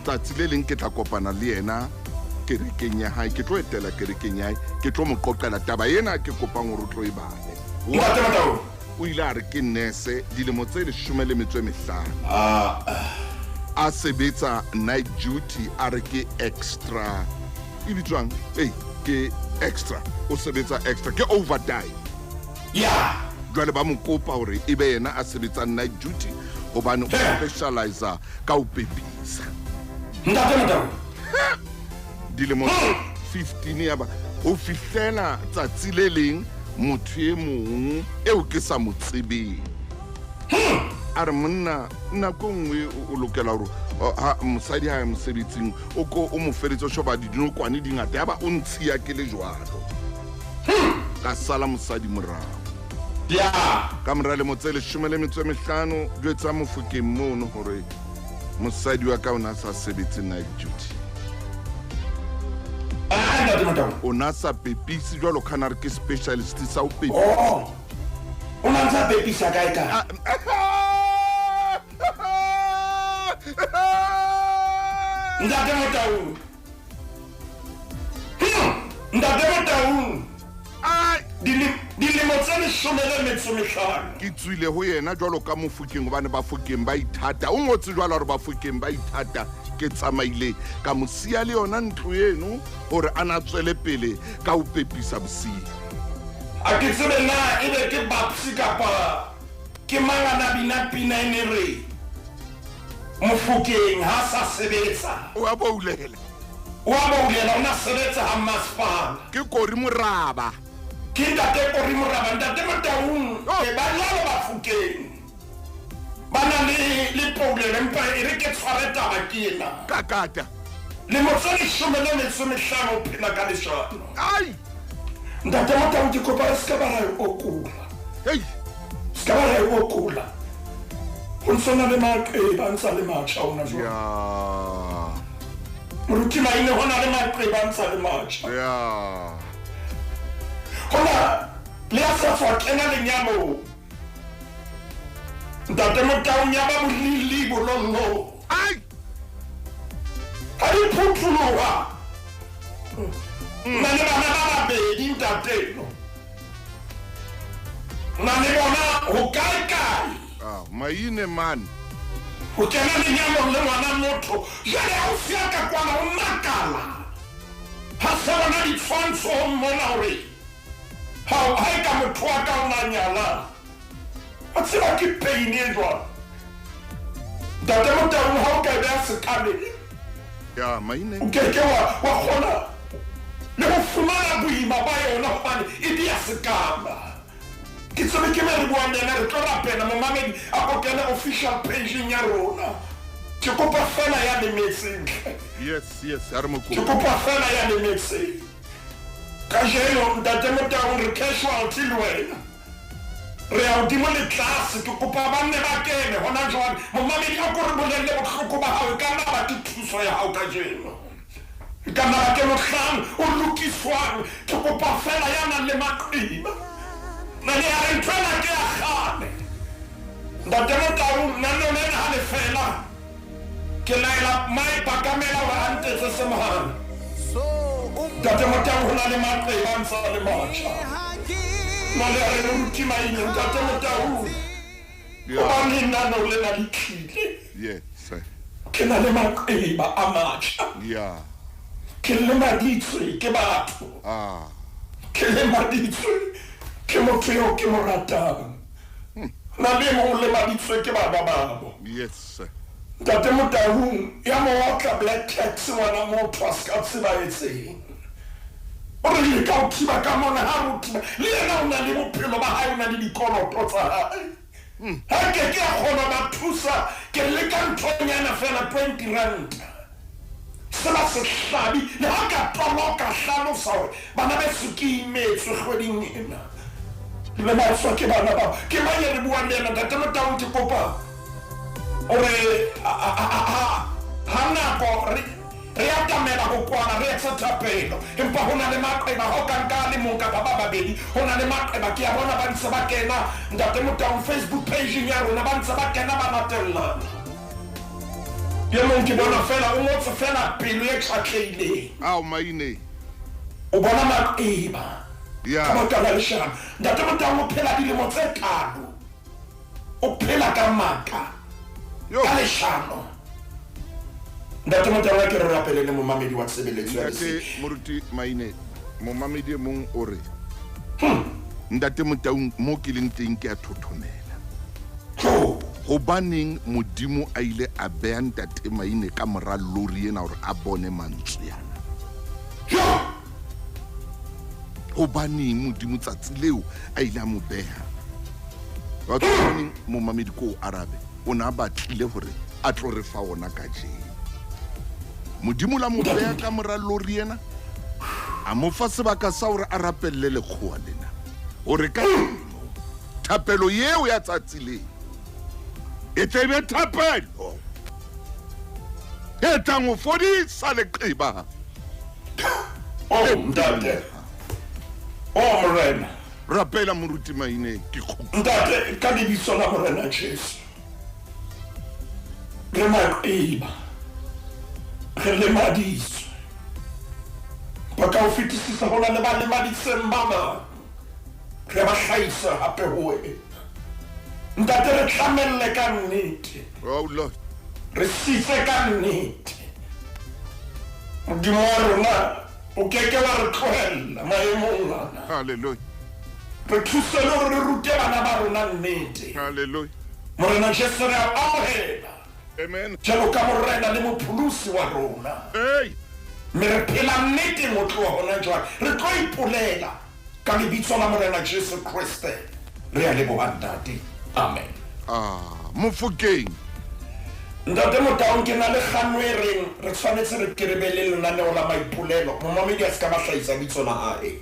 Tsatsi le leng ke tla kopana le yena kerekeng ya hae, ke tlo etela kerekeng ya hae, ke tlo mo qoqela taba ena ke kopang hore o tlo e bale. Ntate Motaung. O ile a re ke nurse dilemo tse 15. A sebetsa night duty, a re ke extra. E bitswang? Ei, ke extra. O sebetsa extra, ke overtime. Ya. Jwale ba mo kopa hore e be yena a sebetsang night duty hobane o specializer ka ho pepisa. Ntate Motaung. Dilemo tse 15 ya ba ho fihlela tsatsi le leng motho e mong eo ke sa mo tsebeng a re monna nako nngwe o lokela hore ha mosadi ha ya mosebetsing o ko o mo feletse o shoba dinokwane di ngata yaba o ntshiya ke le jwalo. Ka sala mosadi morao. Ya. Ka mora lemo tse 15 jwetsa Mofokeng mono hore mosadi wa ka o na sa sebetse night duty. O na sa pepisi jwalo ka na re ke specialist sa ho pepisa. Oh. O na ntsa pepisa kae kae? Ntate Motaung. Ntate Motaung. Ai, dilemo tse 15. Ke tswile ho yena jwalo ka Mofokeng hobane Bafokeng ba ithata. O ngotse jwalo hore Bafokeng ba ithata. Ke tsamaile ka mo siya le yona ntlo eno hore a na tswele pele ka ho pepisa bosiu. A ke tsebe na ebe ke Bapsi kapa ke mang a na bina pina e ne re Mofokeng ha sa sebetsa. O a boulela. O a boulela, o na sebetsa ha masepala. Ke Kori Moraba. Ke ntate Kori Moraba, ntate Motaung. E ba jwalo Bafokeng. Ba na le poulelo empa e re ke tshware taba ke ena. Kakata. Lemo tse 15 o phela ka leshano. Ai! Ntate Motaung ke kopa re ska ba ra e okola. Hei! Ska ba ra e okola. Ho ntso na le maqeba a ntsa le matjha hona jwale. Ya. Moruti Maine ho na le maqeba a ntsa le matjha. Ya. Hona le a sa tswa kena lenyalong. Ntate Motaung ya ba bolili bolollo. Ai! Ha di phuthuloha. Nna le bana ba babedi ntate. Nna le bona ho kae kae. Ah, Maine man. Ho kena lenyalong le ngwana motho. Jwale ha o siya ka kwana o makala. Ha se bona ditshwantsho ho mmona hore ha e ka motho wa ka o na nyala. A tseba ke pain e jwang. Ntate Motaung ha o ka beha sekamele. Ya, Maine. O ke ke wa kgona le ho fumana boima ba yona hobane e di ya sekama. Ke tsebe ke me re buang le yena, re tlo rapela momamedi a ko kene official page-eng ya rona. Ke kopa fela ya lemetseng. Yes, yes, ha re mo kope. Ke kopa fela ya lemetseng. Kajeno ntate Motaung re casualty le wena. Re ya hodimo le tlase, ke kopa ba nne ba kene hona jwale. Momamedi a ko re bolelle bohloko ba hao, e ka nna ba ke thuso ya hao kajeno. E ka nna ba ke mohlang o lokiswang, ke kopa fela ya nang le maqeba. Nna le ya re ntho ena ke ya kgale. Ntate Motaung, nna le lona ha le fela. Ke laela mae Pakamela hore a ntetse se mohale. Ntate Motaung ho na le maqeba a ntsa le matjha. Na le a re moruti Maine, ntate Motaung, hobane lenaneo lena le tlile. Yes. Ke na le maqeba a matjha. Yeah. Ke lemaditswe ke batho. Ah. Ke lemaditswe ke motho eo ke mo ratang. Na le mong o lemaditswe ke bana babo. Yes. Ntate Motaung ya mo otla black tax ngwana motho a ska tseba etseng. O re leka ho thiba ka mona ha re o thiba le yena o na le bophelo ba hae o na le dikoloto tsa hae. Ha ke ke a kgona ba thusa ke leka nthonyana fela 20 rand. Se ba sehlabi le ha ka toloka hlalosa hore bana beso ke imetswe kgweding ena. Le matswa ke bana bao. Ke mang e re buang le yena Ntate Motaung ke kopa hore ha nako re re atamela ho kwala re etsa thapelo empa ho na le maqeba ha o ka nka a le mong kapa ba babedi ho na le maqeba ke a bona ba ntse ba kena Ntate Motaung Facebook page-eng ya rona ba ntse ba kena ba latellana. E mong ke bona fela o ngotse fela pelo e tjhatlehileng. Ao Maine. O bona maqeba Ya. ka baka la leshano. Ntate Motaung o phela dilemo tse tharo o phela ka maka Yo. ka leshano. Ntate Motaung a ke re rapele le momamedi wa tshebeletso ya Ntate lesedi. Moruti Maine, momamedi e mong o re, Ntate Motaung mo ke leng teng ke a thothomela. Tjo. Hobaneng Modimo a ile a beha Ntate Maine ka mora lori ena hore a bone mantswe ana? Jo. Hobaneng Modimo tsatsi leo a ile a mo beha? Wa tseba hobaneng momamedi ko o arabe? O ne a batlile hore a tlo re fa ona kajeno. Modimo la mo beha ka mora lori ena, a mo fa sebaka sa hore a rapelle lekgowa lena. Hore ka thapelo eo ya tsatsi leo e tle be thapelo e tlang ho fodisa leqeba. Oh, ntate. Oh, Morena. Rapela moruti Maine ke kgutla. Ntate, ka lebitso la Morena Jesu. Re maqeba. Re lemaditswe. Ba ka ho fetisisa ho na le ba lemaditseng ba bang. Re ba hlahisa hape ho wena. Ntate, re tlamelle ka nnete. Oh Lord. Re sitse ka nnete. Modimo wa rona o ke ke wa re tlohella maemong ana. Hallelujah. Re thuse le hore re rute bana ba rona nnete. Hallelujah. Morena Jesu re a amohela. Amen. Jwalo ka Morena le Mopholosi wa rona. Hey. Mme re phela nneteng ho tloha hona jwale. Re tlo ipolela ka lebitso la Morena Jesu Kriste. Re a leboha Ntate. Amen. Ah, Mofokeng. Ntate Motaung ke na le kganno e reng re tshwanetse re ke re be le lenaneo la maipolelo. Momamedi a se ka ba hlahisa bitso la hae.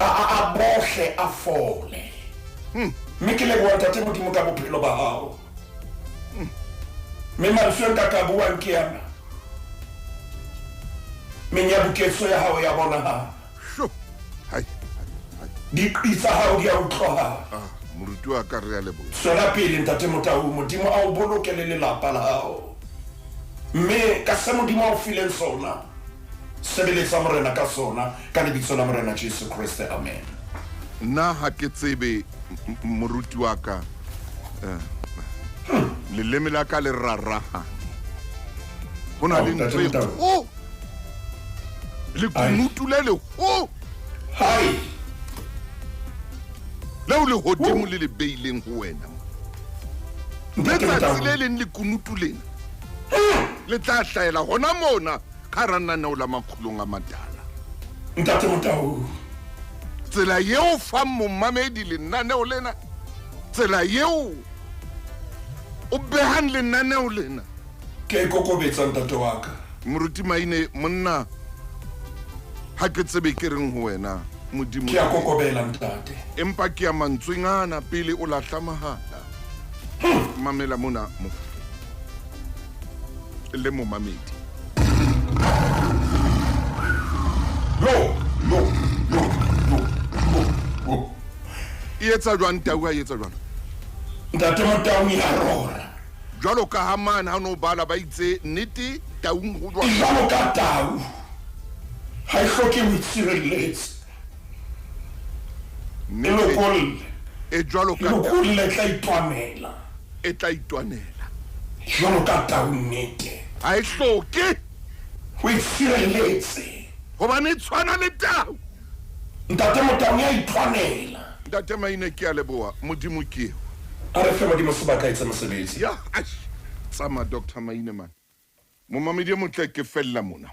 A a a bohle a fole. Mme ke leboha Ntate Modimo ka bophelo ba hao. Mme mantswe a nka ka buang ke ana. Menyabuketso ya hao ya bonahala. Sho. Hai, hai, hai. Diqi tsa hao di a utlwahala. Ah, moruti wa ka re a leboha. Tswela pele Ntate Motaung, Modimo a o boloke le lelapa la hao. Mme ka se Modimo a o fileng sona, sebeletsa Morena ka sona ka lebitso la Morena Jesu Kriste. Amen. Nna ha ke tsebe moruti wa ka. Leleme la ka le rarahane. Ho na le ntho e kgolo. Lekunutu le leholo. Hai. Leo lehodimo le le beileng ho wena. Letsatsi le leng lekunutu lena le tla hlahela hona mona ka hara lenaneo la Makgulong a Matala. Ntate Motaung. Tsela eo fang momamedi lenaneo lena, tsela eo o behang lenaneo lena. Ke ikokobetsa ntate wa ka. Moruti Maine, monna, ha ke tsebe ke reng ho wena, Modimo. Ke a kokobela ntate. Empa ke ya mantsweng ana pele o lahla mahala. Mamela mona Mofokeng. Le momamedi. Yo, yo, yo, yo, yo, yo. E etsa jwang tau ha e etsa jwalo? Ntate Motaung ya rora. Jwalo ka ha mane ha no bala ba itse nnete taung ho jwalo. Jwalo ka tau. Ha e hloke ho itshireletsa. E lokolle. E jwalo ka Lokolle e tla itwanela. E tla itwanela. Jwalo ka tau nnete. Ha e hloke. O e tshireletse. Hobane e tshwana le tau. Ntate Motaung ya itwanela. Ntate Maine ke a leboha. Modimo ke eo. A re fe Modimo sebaka a etse mosebetsi. Ya, eish. Tsamaya Doctor Maine man. Momamedi e motle ke fella mona.